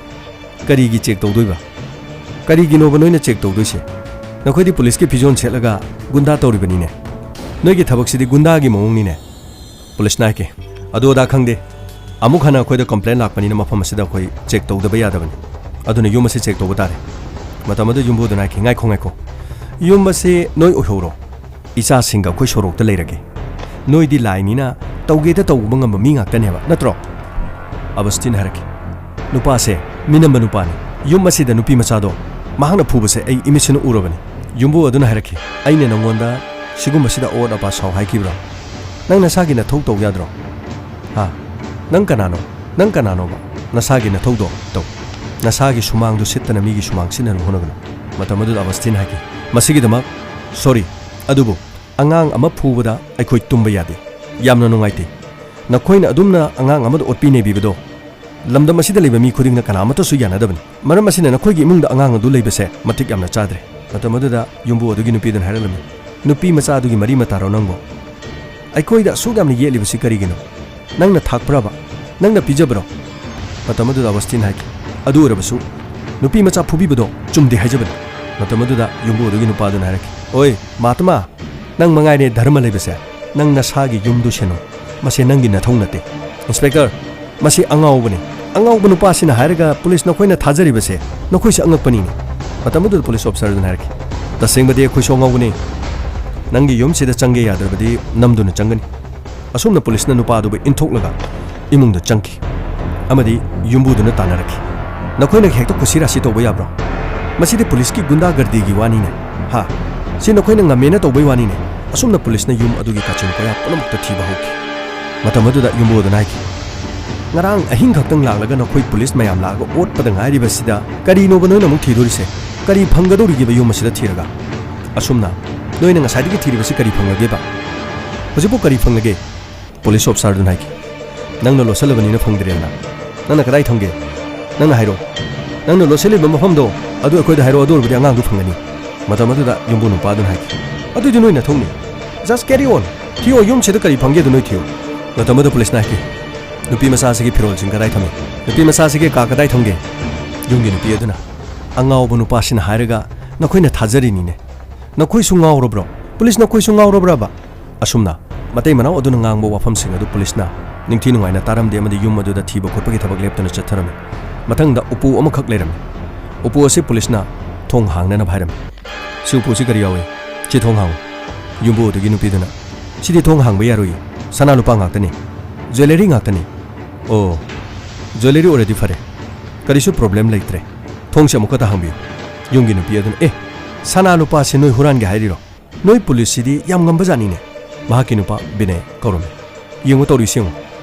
"ꯀꯔꯤꯒꯤ ꯆꯦꯛ ꯇꯧꯗꯣꯏꯕ? ꯀꯔꯤꯒꯤꯅꯣꯕ ꯅꯣꯏꯅ ꯆꯦꯛ ꯇꯧꯗꯣꯏꯁꯦ? ꯅꯈꯣꯏꯗꯤ ꯄꯨꯂꯤꯁꯀꯤ ꯐꯤꯖꯣꯜ ꯁꯦꯠꯂꯒ ꯒꯨꯟꯗꯥ ꯇꯧꯔꯤꯕꯅꯤꯅꯦ꯫ ꯅꯣꯏꯒꯤ ꯊꯕꯛꯁꯤꯗꯤ ꯒꯨꯟꯗꯥꯒꯤ ꯃꯑꯣꯡꯅꯤꯅꯦ꯫" ꯄꯨꯂꯤꯁꯅ ꯍꯥꯏꯈꯤ, "ꯑꯗꯨ ꯑꯗꯥ ꯈꯪꯗꯦ꯫ ꯑꯃꯨꯛ ꯍꯟꯅ ꯑꯩꯈꯣꯏꯗ ꯀꯝꯄ꯭ꯂꯦꯟ ꯂꯥꯛꯄꯅꯤꯅ ꯃꯐꯝ ꯑꯁꯤꯗ ꯑꯩꯈꯣꯏ ꯆꯦꯛ ꯇꯧꯗꯕ ꯌꯥꯗꯕꯅꯤ꯫ ꯑꯗꯨꯅ ꯌꯨꯝ ꯑꯁꯤ ꯆꯦꯛ ꯇꯧꯕ ꯇꯥꯔꯦ꯫" ꯃꯇꯝ ꯑꯗꯨꯗ ꯌꯨꯝꯕꯨꯗꯨꯅ ꯍꯥꯏꯈꯤ, "ꯉꯥꯏꯈꯣ, ꯉꯥꯏꯈꯣ꯫ ꯌꯨꯝ ꯑꯁꯤ ꯅꯣꯏ ꯑꯣꯏꯍꯧꯔꯣ꯫ ꯏꯆꯥꯁꯤꯡꯒ ꯑꯩꯈꯣꯏ ꯁꯣꯔꯣꯛꯇ ꯂꯩꯔꯒꯦ꯫ ꯅꯣꯏꯗꯤ ꯂꯥꯏꯅꯤꯅ ꯇꯧꯒꯦꯗ ꯇꯧꯕ ꯉꯝꯕ ꯃꯤ ꯉꯥꯛꯇꯅꯦꯕ, ꯅꯠꯇ꯭ꯔꯣ?" ꯑꯕꯁꯇꯤꯟ ꯍꯥꯏꯔꯛꯈꯤ, "ꯅꯨꯄꯥꯁꯦ ꯃꯤꯅꯝꯕ ꯅꯨꯄꯥꯅꯤ꯫ ꯌꯨꯝ ꯑꯁꯤꯗ ꯅꯨꯄꯤ ꯃꯆꯥꯗꯣ ꯃꯍꯥꯛꯅ ꯐꯨꯕꯁꯦ ꯑꯩ ꯏꯃꯤꯠꯁꯤꯅ ꯎꯔꯕꯅꯤ꯫" ꯌꯨꯝꯕꯨ ꯑꯗꯨꯅ ꯍꯥꯏꯔꯛꯈꯤ, "ꯑꯩꯅ ꯅꯉꯣꯟꯗ ꯁꯤꯒꯨꯝꯕꯁꯤꯗ ꯑꯋꯥꯠ ꯑꯄꯥ ꯁꯥꯎ ꯍꯥꯏꯈꯤꯕ꯭ꯔꯣ? ꯅꯪ ꯅꯁꯥꯒꯤ ꯅꯊꯧ ꯇꯧ ꯌꯥꯗ꯭ꯔꯣ? ꯍꯥ? ꯅꯪ ꯀꯅꯥꯅꯣ? ꯅꯪ ꯀꯅꯥꯅꯣꯕ? ꯅꯁꯥꯒꯤ ꯅꯊꯧꯗꯣ ꯇꯧ꯫ ꯅꯁꯥꯒꯤ ꯁꯨꯃꯥꯡꯗꯨ ꯁꯤꯠꯇꯅ ꯃꯤꯒꯤ ꯁꯨꯃꯥꯡ ꯁꯤꯠꯅꯅꯕ ꯍꯣꯠꯅꯒꯅꯨ꯫" ꯃꯇꯝ ꯑꯗꯨꯗ ꯑꯕꯁꯇꯤꯟ ꯍꯥꯏꯈꯤ, "ꯃꯁꯤꯒꯤꯗꯃꯛ ꯁꯣꯔꯤ, ꯑꯗꯨꯕꯨ ꯑꯉꯥꯡ ꯑꯃ ꯐꯨꯕꯗ ꯑꯩꯈꯣꯏ ꯇꯨꯝꯕ ꯌꯥꯗꯦ꯫ ꯌꯥꯝꯅ ꯅꯨꯡꯉꯥꯏꯇꯦ꯫ ꯅꯈꯣꯏꯅ ꯑꯗꯨꯝꯅ ꯑꯉꯥꯡ ꯑꯃꯗ ꯑꯣꯠꯄꯤ ꯅꯩꯕꯤꯕꯗꯣ ꯂꯝꯗꯝ ꯑꯁꯤꯗ ꯂꯩꯕ ꯃꯤ ꯈꯨꯗꯤꯡꯅ ꯀꯅꯥ ꯑꯃꯠꯇꯁꯨ ꯌꯥꯅꯗꯕꯅꯤ꯫ ꯃꯔꯝ ꯑꯁꯤꯅ ꯅꯈꯣꯏꯒꯤ ꯏꯃꯨꯡꯗ ꯑꯉꯥꯡ ꯑꯗꯨ ꯂꯩꯕꯁꯦ ꯃꯇꯤꯛ ꯌꯥꯝꯅ ꯆꯥꯗ꯭ꯔꯦ꯫" ꯃꯇꯝ ꯑꯗꯨꯗ ꯌꯨꯝꯕꯨ ꯑꯗꯨꯒꯤ ꯅꯨꯄꯤꯗꯨꯅ ꯍꯥꯏꯔꯛꯂꯝꯃꯤ, "ꯅꯨꯄꯤ ꯃꯆꯥ ꯑꯗꯨꯒꯤ ꯃꯔꯤ ꯃꯇꯥꯔꯣ ꯅꯪꯕꯣ? ꯑꯩꯈꯣꯏꯗ ꯑꯁꯨꯛ ꯌꯥꯝꯅ ꯌꯦꯠꯂꯤꯕꯁꯤ ꯀꯔꯤꯒꯤꯅꯣ? ꯅꯪꯅ ꯊꯥꯛꯄ꯭ꯔꯕ? ꯅꯪꯅ ꯄꯤꯖꯕ꯭ꯔꯣ?" ꯃꯇꯝ ꯑꯗꯨꯗ ꯑꯕꯁꯇꯤꯟ ꯍꯥꯏꯈꯤ, "ꯑꯗꯨ ꯑꯣꯏꯔꯕꯁꯨ ꯅꯨꯄꯤ ꯃꯆꯥ ꯐꯨꯕꯤꯕꯗꯣ ꯆꯨꯝꯗꯦ ꯍꯥꯏꯖꯕꯅꯤ꯫" ꯃꯇꯝ ꯑꯗꯨꯗ ꯌꯨꯝꯕꯨ ꯑꯗꯨꯒꯤ ꯅꯨꯄꯥꯗꯨꯅ ꯍꯥꯏꯔꯛꯈꯤ, "ꯑꯣꯏ ꯃꯍꯥꯇꯃꯥ, ꯅꯪ ꯃꯉꯥꯏꯔꯦ ꯙꯔꯃ ꯂꯩꯕꯁꯦ꯫ ꯅꯪ ꯅꯁꯥꯒꯤ ꯌꯨꯝꯗꯨ ꯁꯦꯟꯅꯧ꯫ ꯃꯁꯤ ꯅꯪꯒꯤ ꯅꯊꯧ ꯅꯠꯇꯦ꯫" "ꯏꯟꯁꯄꯦꯛꯇꯔ, ꯃꯁꯤ ꯑꯉꯥꯎꯕꯅꯤ꯫ ꯑꯉꯥꯎꯕ ꯅꯨꯄꯥꯁꯤꯅ ꯍꯥꯏꯔꯒ ꯄꯨꯂꯤꯁ ꯅꯈꯣꯏꯅ ꯊꯥꯖꯔꯤꯕꯁꯦ ꯅꯈꯣꯏꯁꯦ ꯑꯉꯛꯄꯅꯤꯅꯦ꯫" ꯃꯇꯝ ꯑꯗꯨꯗ ꯄꯨꯂꯤꯁ ꯑꯣꯐꯤꯁꯥꯔꯗꯨꯅ ꯍꯥꯏꯔꯛꯈꯤ, "ꯇꯁꯦꯡꯕꯗꯤ ꯑꯩꯈꯣꯏꯁꯨ ꯑꯉꯥꯎꯕꯅꯤ꯫ ꯅꯪꯒꯤ ꯌꯨꯝꯁꯤꯗ ꯆꯪꯒꯦ ꯌꯥꯗ꯭ꯔꯕꯗꯤ ꯅꯝꯗꯨꯅ ꯆꯪꯒꯅꯤ꯫" ꯑꯁꯨꯝꯅ ꯄꯨꯂꯤꯁꯅ ꯅꯨꯄꯥ ꯑꯗꯨꯕꯨ ꯏꯟꯊꯣꯛꯂꯒ ꯏꯃꯨꯡꯗ ꯆꯪꯈꯤ ꯑꯃꯗꯤ ꯌꯨꯝꯕꯨꯗꯨꯅ ꯇꯥꯟꯅꯔꯛꯈꯤ꯫ "ꯅꯈꯣꯏꯅ ꯍꯦꯛꯇ ꯀꯨꯁꯤ ꯔꯥꯁꯤ ꯇꯧꯕ ꯌꯥꯕ꯭ꯔꯣ? ꯃꯁꯤꯗꯤ ꯄꯨꯂꯤꯁꯀꯤ ꯒꯨꯟꯗꯥꯒꯔꯗꯤꯒꯤ ꯋꯥꯅꯤꯅꯦ꯫ ꯍꯥ? ꯁꯤ ꯅꯈꯣꯏꯅ ꯉꯝꯃꯦꯅ ꯇꯧꯕꯩ ꯋꯥꯅꯤꯅꯦ"꯫ ꯑꯁꯨꯝꯅ ꯄꯨꯂꯤꯁꯅ ꯌꯨꯝ ꯑꯗꯨꯒꯤ ꯀꯥꯆꯤꯟ ꯀꯣꯌꯥ ꯄꯨꯝꯅꯃꯛꯇ ꯊꯤꯕ ꯍꯧꯈꯤ꯫ ꯃꯇꯝ ꯑꯗꯨꯗ ꯌꯨꯝꯕꯨ ꯑꯗꯨꯅ ꯍꯥꯏꯈꯤ, "ꯉꯔꯥꯡ ꯑꯍꯤꯡ ꯈꯛꯇꯪ ꯂꯥꯛꯂꯒ ꯅꯈꯣꯏ ꯄꯨꯂꯤꯁ ꯃꯌꯥꯝ ꯂꯥꯛꯑꯒ ꯑꯣꯠꯄꯗ ꯉꯥꯏꯔꯤꯕꯁꯤꯗ ꯀꯔꯤꯅꯣꯕ ꯅꯣꯏꯅ ꯑꯃꯨꯛ ꯊꯤꯗꯣꯔꯤꯁꯦ? ꯀꯔꯤ ꯐꯪꯒꯗꯧꯔꯤꯒꯦꯕ ꯌꯨꯝ ꯑꯁꯤꯗ ꯊꯤꯔꯒ? ꯑꯁꯨꯝꯅ ꯅꯣꯏꯅ ꯉꯁꯥꯏꯗꯒꯤ ꯊꯤꯔꯤꯕꯁꯤ ꯀꯔꯤ ꯐꯪꯉꯒꯦꯕ? ꯍꯧꯖꯤꯛꯄꯨ ꯀꯔꯤ ꯐꯪꯉꯒꯦ?" ꯄꯨꯂꯤꯁ ꯑꯣꯐꯤꯁꯥꯔꯗꯨꯅ ꯍꯥꯏꯈꯤ, "ꯅꯪꯅ ꯂꯣꯠꯁꯜꯂꯕꯅꯤꯅ ꯐꯪꯗ꯭ꯔꯦꯗꯅ꯫ ꯅꯪꯅ ꯀꯗꯥꯏ ꯊꯝꯒꯦ? ꯅꯪꯅ ꯍꯥꯏꯔꯣ꯫ ꯅꯪꯅ ꯂꯣꯠꯁꯤꯜꯂꯤꯕ ꯃꯐꯝꯗꯣ ꯑꯗꯨ ꯑꯩꯈꯣꯏꯗ ꯍꯥꯏꯔꯣ, ꯑꯗꯨ ꯑꯣꯏꯔꯕꯗꯤ ꯑꯉꯥꯡꯗꯨ ꯐꯪꯒꯅꯤ"꯫ ꯃꯇꯝ ꯑꯗꯨꯗ ꯌꯨꯝꯕꯨ ꯅꯨꯄꯥꯗꯨꯅ ꯍꯥꯏꯈꯤ, "ꯑꯗꯨꯗꯤ ꯅꯣꯏ ꯅꯊꯧꯅꯤ꯫ Just carry on꯫ ꯊꯤꯌꯣ, ꯌꯨꯝꯁꯤꯗ ꯀꯔꯤ ꯐꯪꯒꯦ ꯑꯗꯨ ꯅꯣꯏ ꯊꯤꯌꯣ"꯫ ꯃꯇꯝ ꯑꯗꯨꯗ ꯄꯨꯂꯤꯁꯅ ꯍꯥꯏꯈꯤ, "ꯅꯨꯄꯤ ꯃꯆꯥꯁꯤꯒꯤ ꯐꯤꯔꯣꯜꯁꯤꯡ ꯀꯗꯥꯏ ꯊꯝꯃꯤ? ꯅꯨꯄꯤ ꯃꯆꯥꯁꯤꯒꯤ ꯀꯥ ꯀꯗꯥꯏ ꯊꯝꯒꯦ?" ꯌꯨꯝꯒꯤ ꯅꯨꯄꯤ ꯑꯗꯨꯅ, "ꯑꯉꯥꯎꯕ ꯅꯨꯄꯥꯁꯤꯅ ꯍꯥꯏꯔꯒ ꯅꯈꯣꯏꯅ ꯊꯥꯖꯔꯤꯅꯤꯅꯦ꯫ ꯅꯈꯣꯏꯁꯨ ꯉꯥꯎꯔꯕ꯭ꯔꯣ? ꯄꯨꯂꯤꯁ, ꯅꯈꯣꯏꯁꯨ ꯉꯥꯎꯔꯕ꯭ꯔꯕ?" ꯑꯁꯨꯝꯅ ꯃꯇꯩ ꯃꯅꯥꯎ ꯑꯗꯨꯅ ꯉꯥꯡꯕ ꯋꯥꯐꯝꯁꯤꯡ ꯑꯗꯨ ꯄꯨꯂꯤꯁꯅ ꯅꯤꯡꯊꯤ ꯅꯨꯡꯉꯥꯏꯅ ꯇꯥꯔꯝꯗꯦ ꯑꯃꯗꯤ ꯌꯨꯝ ꯑꯗꯨꯗ ꯊꯤꯕ ꯈꯣꯠꯄꯒꯤ ꯊꯕꯛ ꯂꯦꯞꯇꯅ ꯆꯠꯊꯔꯝꯃꯤ꯫ ꯃꯊꯪꯗ ꯎꯄꯨ ꯑꯃꯈꯛ ꯂꯩꯔꯝꯃꯤ꯫ ꯎꯄꯨ ꯑꯁꯤ ꯄꯨꯂꯤꯁꯅ ꯊꯣꯡ ꯍꯥꯡꯅꯅꯕ ꯍꯥꯏꯔꯝꯃꯤ꯫ "ꯁꯤ ꯎꯄꯨꯁꯤ ꯀꯔꯤ ꯌꯥꯎꯏ? ꯁꯤ ꯊꯣꯡ ꯍꯥꯡꯉꯨ"꯫ ꯌꯨꯝꯕꯨ ꯑꯗꯨꯒꯤ ꯅꯨꯄꯤꯗꯨꯅ, "ꯁꯤꯗꯤ ꯊꯣꯡ ꯍꯥꯡꯕ ꯌꯥꯔꯣꯏꯌꯦ, ꯁꯅꯥ ꯂꯨꯄꯥ ꯉꯥꯛꯇꯅꯤ, ꯖ꯭ꯋꯦꯂꯔꯤ ꯉꯥꯛꯇꯅꯤ"꯫ "ꯑꯣ, ꯖ꯭ꯋꯦꯂꯔꯤ ꯑꯣꯏꯔꯗꯤ ꯐꯔꯦ, ꯀꯔꯤꯁꯨ ꯄ꯭ꯔꯣꯕ꯭ꯂꯦꯝ ꯂꯩꯇ꯭ꯔꯦ, ꯊꯣꯡꯁꯦ ꯑꯃꯨꯛ ꯈꯛꯇ ꯍꯥꯡꯕꯤꯌꯨ"꯫ ꯌꯨꯝꯒꯤ ꯅꯨꯄꯤ ꯑꯗꯨꯅ, "ꯑꯦ, ꯁꯅꯥ ꯂꯨꯄꯥꯁꯤ ꯅꯣꯏ ꯍꯨꯔꯥꯟꯒꯦ ꯍꯥꯏꯔꯤꯔꯣ? ꯅꯣꯏ ꯄꯨꯂꯤꯁꯁꯤꯗꯤ ꯌꯥꯝ ꯉꯝꯕꯖꯥꯠꯅꯤꯅꯦ"꯫ ꯃꯍꯥꯛꯀꯤ ꯅꯨꯄꯥ ꯕꯤꯅꯦ ꯀꯧꯔꯝꯃꯤ꯫ "ꯌꯦꯡꯉꯨ ꯇꯧꯔꯤꯁꯤ ꯌꯦꯡꯉꯨ,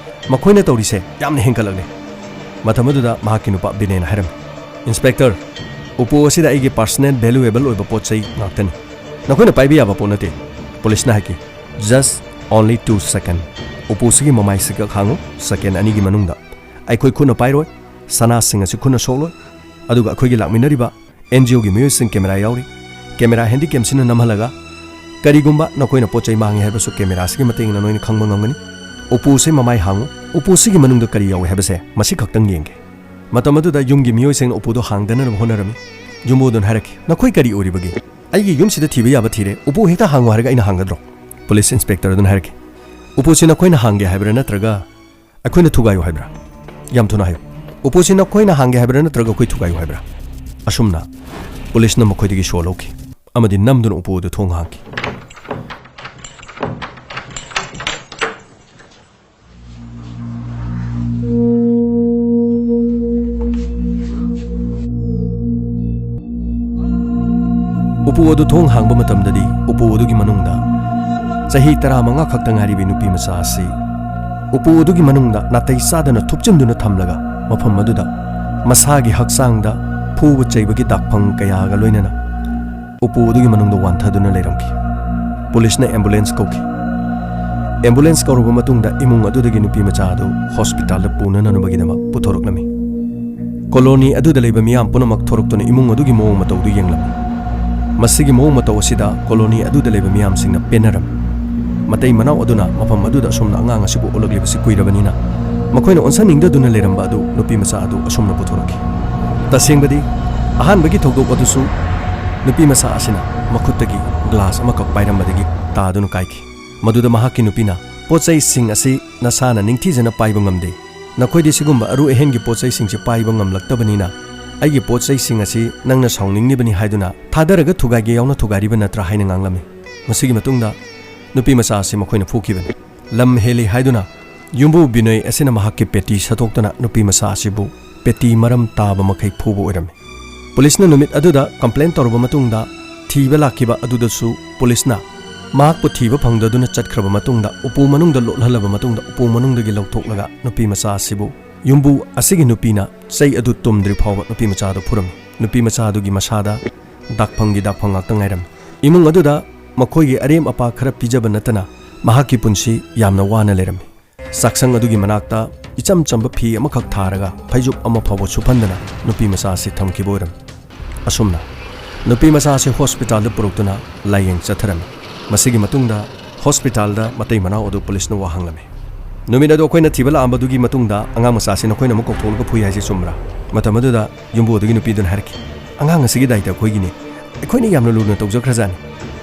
ꯃꯈꯣꯏꯅ ꯇꯧꯔꯤꯁꯦ ꯌꯥꯝꯅ ꯍꯦꯟꯒꯠꯂꯛꯂꯦ"꯫ ꯃꯇꯝ ꯑꯗꯨꯗ ꯃꯍꯥꯛꯀꯤ ꯅꯨꯄꯥ ꯕꯤꯅꯦꯅ ꯍꯥꯏꯔꯝꯃꯤ, "ꯏꯟꯁꯄꯦꯛꯇꯔ, ꯎꯄꯨ ꯑꯁꯤꯗ ꯑꯩꯒꯤ ꯄꯥꯔꯁꯅꯦꯜ ꯚꯦꯂꯨꯑꯦꯕꯜ ꯑꯣꯏꯕ ꯄꯣꯠ ꯆꯩ ꯉꯥꯛꯇꯅꯤ, ꯅꯈꯣꯏꯅ ꯄꯥꯏꯕ ꯌꯥꯕ ꯄꯣꯠ ꯅꯠꯇꯦ"꯫ ꯄꯨꯂꯤꯁꯅ ꯍꯥꯏꯈꯤ, "Just only two second꯫ ꯎꯄꯨꯁꯤꯒꯤ ꯃꯃꯥꯏ ꯁꯤꯀꯛ ꯍꯥꯡꯉꯨ, ꯁꯦꯀꯦꯟ ꯑꯅꯤꯒꯤ ꯃꯅꯨꯡꯗ꯫ ꯑꯩꯈꯣꯏ ꯈꯨꯠꯅ ꯄꯥꯏꯔꯣꯏ, ꯁꯅꯥꯁꯤꯡ ꯑꯁꯤ ꯈꯨꯠꯅ ꯁꯣꯛꯂꯣꯏ, ꯑꯗꯨꯒ ꯑꯩꯈꯣꯏꯒꯤ ꯂꯥꯛꯃꯤꯟꯅꯔꯤꯕ ꯑꯦꯟ ꯖꯤ ꯑꯣꯒꯤ ꯃꯤꯑꯣꯏꯁꯤꯡ ꯀꯦꯃꯦꯔꯥ ꯌꯥꯎꯔꯤ꯫ ꯀꯦꯃꯦꯔꯥ ꯍꯦꯟꯗꯤ ꯀꯦꯝꯁꯤꯅ ꯅꯝꯍꯜꯂꯒ ꯀꯔꯤꯒꯨꯝꯕ ꯅꯈꯣꯏꯅ ꯄꯣꯠ ꯆꯩ ꯃꯥꯡꯉꯤ ꯍꯥꯏꯕꯁꯨ ꯀꯦꯃꯦꯔꯥꯁꯤꯒꯤ ꯃꯇꯦꯡꯅ ꯅꯣꯏꯅ ꯈꯪꯕ ꯉꯝꯒꯅꯤ꯫ ꯎꯄꯨꯁꯤ ꯃꯃꯥꯏ ꯍꯥꯡꯉꯨ, ꯎꯄꯨꯁꯤꯒꯤ ꯃꯅꯨꯡꯗ ꯀꯔꯤ ꯌꯥꯎꯏ ꯍꯥꯏꯕꯁꯦ ꯃꯁꯤ ꯈꯛꯇꯪ ꯌꯦꯡꯒꯦ"꯫ ꯃꯇꯝ ꯑꯗꯨꯗ ꯌꯨꯝꯒꯤ ꯃꯤꯑꯣꯏꯁꯤꯡꯅ ꯎꯄꯨꯗꯣ ꯍꯥꯡꯗꯅꯕ ꯍꯣꯠꯅꯔꯝꯃꯤ꯫ ꯌꯨꯝꯕꯨꯗꯨꯅ ꯍꯥꯏꯔꯛꯈꯤ, "ꯅꯈꯣꯏ ꯀꯔꯤ ꯑꯣꯏꯔꯤꯕꯒꯦ? ꯑꯩꯒꯤ ꯌꯨꯝꯁꯤꯗ ꯊꯤꯕ ꯌꯥꯕ ꯊꯤꯔꯦ, ꯎꯄꯨ ꯍꯦꯛꯇ ꯍꯥꯡꯉꯨ ꯍꯥꯏꯔꯒ ꯑꯩꯅ ꯍꯥꯡꯒꯗ꯭ꯔꯣ?" ꯄꯨꯂꯤꯁ ꯏꯟꯁꯄꯦꯛꯇꯔ ꯑꯗꯨꯅ ꯍꯥꯏꯔꯛꯈꯤ, "ꯎꯄꯨꯁꯤ ꯅꯈꯣꯏꯅ ꯍꯥꯡꯒꯦ ꯍꯥꯏꯕ꯭ꯔꯥ ꯅꯠꯇ꯭ꯔꯒ ꯑꯩꯈꯣꯏꯅ ꯊꯨꯒꯥꯏꯌꯨ ꯍꯥꯏꯕ꯭ꯔꯥ? ꯌꯥꯝ ꯊꯨꯅ ꯍꯥꯏꯌꯨ꯫ ꯎꯄꯨꯁꯤ ꯅꯈꯣꯏꯅ ꯍꯥꯡꯒꯦ ꯍꯥꯏꯕ꯭ꯔꯥ ꯅꯠꯇ꯭ꯔꯒ ꯑꯩꯈꯣꯏ ꯊꯨꯒꯥꯏꯌꯨ ꯍꯥꯏꯕ꯭ꯔꯥ?" ꯑꯁꯨꯝꯅ ꯄꯨꯂꯤꯁꯅ ꯃꯈꯣꯏꯗꯒꯤ ꯁꯣ ꯂꯧꯈꯤ ꯑꯃꯗꯤ ꯅꯝꯗꯨꯅ ꯎꯄꯨ ꯑꯗꯨ ꯊꯣꯡ ꯍꯥꯡꯈꯤ꯫ ꯎꯄꯨ ꯑꯗꯨ ꯊꯣꯡ ꯍꯥꯡꯕ ꯃꯇꯝꯗꯗꯤ ꯎꯄꯨ ꯑꯗꯨꯒꯤ ꯃꯅꯨꯡꯗ ꯆꯍꯤ ꯇꯔꯥꯃꯉꯥ ꯈꯛꯇ ꯉꯥꯏꯔꯤꯕꯤ ꯅꯨꯄꯤ ꯃꯆꯥ ꯑꯁꯤ ꯎꯄꯨ ꯑꯗꯨꯒꯤ ꯃꯅꯨꯡꯗ ꯅꯥꯇꯩ ꯆꯥꯗꯅ ꯊꯨꯞꯆꯤꯟꯗꯨꯅ ꯊꯝꯂꯒ ꯃꯐꯝ ꯑꯗꯨꯗ ꯃꯁꯥꯒꯤ ꯍꯛꯆꯥꯡꯗ ꯐꯨꯕ ꯆꯩꯕꯒꯤ ꯗꯥꯛꯐꯝ ꯀꯌꯥꯒ ꯂꯣꯏꯅꯅ ꯎꯄꯨ ꯑꯗꯨꯒꯤ ꯃꯅꯨꯡꯗ ꯋꯥꯟꯊꯗꯨꯅ ꯂꯩꯔꯝꯈꯤ꯫ ꯄꯨꯂꯤꯁꯅ ꯑꯦꯝꯕꯨꯂꯦꯟꯁ ꯀꯧꯈꯤ꯫ ꯑꯦꯝꯕꯨꯂꯦꯟꯁ ꯀꯧꯔꯕ ꯃꯇꯨꯡꯗ ꯏꯃꯨꯡ ꯑꯗꯨꯗꯒꯤ ꯅꯨꯄꯤ ꯃꯆꯥ ꯑꯗꯨ ꯍꯣꯁꯄꯤꯇꯥꯜꯗ ꯄꯨꯅꯅꯕꯒꯤꯗꯃꯛ ꯄꯨꯊꯣꯔꯛꯂꯝꯃꯤ꯫ ꯀꯣꯂꯣꯅꯤ ꯑꯗꯨꯗ ꯂꯩꯕ ꯃꯤꯌꯥꯝ ꯄꯨꯝꯅꯃꯛ ꯊꯣꯔꯛꯇꯨꯅ ꯏꯃꯨꯡ ꯑꯗꯨꯒꯤ ꯃꯑꯣꯡ ꯃꯇꯧꯗꯨ ꯌꯦꯡꯂꯝꯃꯤ꯫ ꯃꯁꯤꯒꯤ ꯃꯑꯣꯡ ꯃꯇꯧ ꯑꯁꯤꯗ ꯀꯣꯂꯣꯅꯤ ꯑꯗꯨꯗ ꯂꯩꯕ ꯃꯤꯌꯥꯝꯁꯤꯡꯅ ꯄꯦꯟꯅꯔꯝꯃꯤ꯫ ꯃꯇꯩ ꯃꯅꯥꯎ ꯑꯗꯨꯅ ꯃꯐꯝ ꯑꯗꯨꯗ ꯑꯁꯨꯝꯅ ꯑꯉꯥꯡ ꯑꯁꯤꯕꯨ ꯑꯣꯜꯂꯛꯂꯤꯕꯁꯤ ꯀꯨꯏꯔꯕꯅꯤꯅ ꯃꯈꯣꯏꯅ ꯑꯣꯟꯁꯟꯅꯤꯡꯗꯗꯨꯅ ꯂꯩꯔꯝꯕ ꯑꯗꯨ ꯅꯨꯄꯤ ꯃꯆꯥ ꯑꯗꯨ ꯑꯁꯨꯝꯅ ꯄꯨꯊꯣꯔꯛꯈꯤ꯫ ꯇꯁꯦꯡꯕꯗꯤ ꯑꯍꯥꯟꯕꯒꯤ ꯊꯧꯗꯣꯛ ꯑꯗꯨꯁꯨ ꯅꯨꯄꯤ ꯃꯆꯥ ꯑꯁꯤꯅ ꯃꯈꯨꯠꯇꯒꯤ ꯒ꯭ꯂꯥꯁ ꯑꯃꯈꯛ ꯄꯥꯏꯔꯝꯕꯗꯒꯤ ꯇꯥꯗꯨꯅ ꯀꯥꯏꯈꯤ꯫ ꯃꯗꯨꯗ ꯃꯍꯥꯛꯀꯤ ꯅꯨꯄꯤꯅ, "ꯄꯣꯠ ꯆꯩꯁꯤꯡ ꯑꯁꯤ ꯅꯁꯥꯅ ꯅꯤꯡꯊꯤꯖꯅ ꯄꯥꯏꯕ ꯉꯝꯗꯦ꯫ ꯅꯈꯣꯏꯗꯤ ꯁꯤꯒꯨꯝꯕ ꯑꯔꯨ ꯑꯍꯦꯟꯒꯤ ꯄꯣꯠ ꯆꯩꯁꯤꯡꯁꯤ ꯄꯥꯏꯕ ꯉꯝꯂꯛꯇꯕꯅꯤꯅ ꯑꯩꯒꯤ ꯄꯣꯠ ꯆꯩꯁꯤꯡ ꯑꯁꯤ ꯅꯪꯅ ꯁꯥꯎꯅꯤꯡꯂꯤꯕꯅꯤ ꯍꯥꯏꯗꯨꯅ ꯊꯥꯗꯔꯒ ꯊꯨꯒꯥꯏꯒꯦ ꯌꯥꯎꯅ ꯊꯨꯒꯥꯏꯔꯤꯕ ꯅꯠꯇ꯭ꯔꯥ?" ꯍꯥꯏꯅ ꯉꯥꯡꯂꯝꯃꯤ꯫ ꯃꯁꯤꯒꯤ ꯃꯇꯨꯡꯗ ꯅꯨꯄꯤ ꯃꯆꯥ ꯑꯁꯤ ꯃꯈꯣꯏꯅ ꯐꯨꯈꯤꯕꯅꯤ꯫ ꯂꯝ ꯍꯦꯜꯂꯤ ꯍꯥꯏꯗꯨꯅ ꯌꯨꯝꯕꯨ ꯕꯤꯅꯣꯏ ꯑꯁꯤꯅ ꯃꯍꯥꯛꯀꯤ ꯄꯦꯇꯤ ꯁꯠꯇꯣꯛꯇꯨꯅ ꯅꯨꯄꯤ ꯃꯆꯥ ꯑꯁꯤꯕꯨ ꯄꯦꯇꯤ ꯃꯔꯝ ꯇꯥꯕ ꯃꯈꯩ ꯐꯨꯕ ꯑꯣꯏꯔꯝꯃꯤ꯫ ꯄꯨꯂꯤꯁꯅ ꯅꯨꯃꯤꯠ ꯑꯗꯨꯗ ꯀꯝꯄ꯭ꯂꯦꯟ ꯇꯧꯔꯕ ꯃꯇꯨꯡꯗ ꯊꯤꯕ ꯂꯥꯛꯈꯤꯕ ꯑꯗꯨꯗꯁꯨ ꯄꯨꯂꯤꯁꯅ ꯃꯍꯥꯛꯄꯨ ꯊꯤꯕ ꯐꯪꯗꯗꯨꯅ ꯆꯠꯈ꯭ꯔꯕ ꯃꯇꯨꯡꯗ ꯎꯄꯨ ꯃꯅꯨꯡꯗ ꯂꯣꯠꯍꯜꯂꯕ ꯃꯇꯨꯡꯗ ꯎꯄꯨ ꯃꯅꯨꯡꯗꯒꯤ ꯂꯧꯊꯣꯛꯂꯒ ꯅꯨꯄꯤ ꯃꯆꯥ ꯑꯁꯤꯕꯨ ꯌꯨꯝꯕꯨ ꯑꯁꯤꯒꯤ ꯅꯨꯄꯤꯅ ꯆꯩ ꯑꯗꯨ ꯇꯨꯝꯗ꯭ꯔꯤ ꯐꯥꯎꯕ ꯅꯨꯄꯤ ꯃꯆꯥ ꯑꯗꯨ ꯐꯨꯔꯝꯃꯤ꯫ ꯅꯨꯄꯤ ꯃꯆꯥ ꯑꯗꯨꯒꯤ ꯃꯁꯥꯗ ꯗꯥꯛꯐꯝꯒꯤ ꯗꯥꯛꯐꯝ ꯉꯥꯛꯇ ꯉꯥꯏꯔꯝꯃꯤ꯫ ꯏꯃꯨꯡ ꯑꯗꯨꯗ ꯃꯈꯣꯏꯒꯤ ꯑꯔꯦꯝ ꯑꯄꯥ ꯈꯔ ꯄꯤꯖꯕ ꯅꯠꯇꯅ ꯃꯍꯥꯛꯀꯤ ꯄꯨꯟꯁꯤ ꯌꯥꯝꯅ ꯋꯥꯅ ꯂꯩꯔꯝꯃꯤ꯫ ꯆꯥꯛꯁꯪ ꯑꯗꯨꯒꯤ ꯃꯅꯥꯛꯇ ꯏꯆꯝ ꯆꯝꯕ ꯐꯤ ꯑꯃꯈꯛ ꯊꯥꯔꯒ ꯐꯩꯖꯨꯞ ꯑꯃ ꯐꯥꯎꯕ ꯁꯨꯞꯍꯟꯗꯅ ꯅꯨꯄꯤ ꯃꯆꯥ ꯑꯁꯤ ꯊꯝꯈꯤꯕ ꯑꯣꯏꯔꯝꯃꯤ꯫ ꯑꯁꯨꯝꯅ ꯅꯨꯄꯤ ꯃꯆꯥ ꯑꯁꯤ ꯍꯣꯁꯄꯤꯇꯥꯜꯗ ꯄꯨꯔꯛꯇꯨꯅ ꯂꯥꯌꯦꯡ ꯆꯠꯊꯔꯝꯃꯤ꯫ ꯃꯁꯤꯒꯤ ꯃꯇꯨꯡꯗ ꯍꯣꯁꯄꯤꯇꯥꯜꯗ ꯃꯇꯩ ꯃꯅꯥꯎ ꯑꯗꯨ ꯄꯨꯂꯤꯁꯅ ꯋꯥ ꯍꯪꯂꯝꯃꯤ꯫ ꯅꯨꯃꯤꯠ ꯑꯗꯨ ꯑꯩꯈꯣꯏꯅ ꯊꯤꯕ ꯂꯥꯛꯑꯝꯕꯗꯨꯒꯤ ꯃꯇꯨꯡꯗ ꯑꯉꯥꯡ ꯃꯆꯥ ꯑꯁꯤ ꯅꯈꯣꯏꯅ ꯑꯃꯨꯛ ꯀꯧꯊꯣꯛꯂꯒ ꯐꯨꯏ ꯍꯥꯏꯁꯤ ꯆꯨꯝꯕ꯭ꯔꯥ? ꯃꯇꯝ ꯑꯗꯨꯗ ꯌꯨꯝꯕꯨ ꯑꯗꯨꯒꯤ ꯅꯨꯄꯤꯗꯨꯅ ꯍꯥꯏꯔꯛꯈꯤ, "ꯑꯉꯥꯡ ꯑꯁꯤꯒꯤ ꯗꯥꯏꯇ ꯑꯩꯈꯣꯏꯒꯤꯅꯤ꯫ ꯑꯩꯈꯣꯏꯅ ꯌꯥꯝꯅ ꯂꯨꯅ ꯇꯧꯖꯈ꯭ꯔꯖꯥꯠꯅꯤ꯫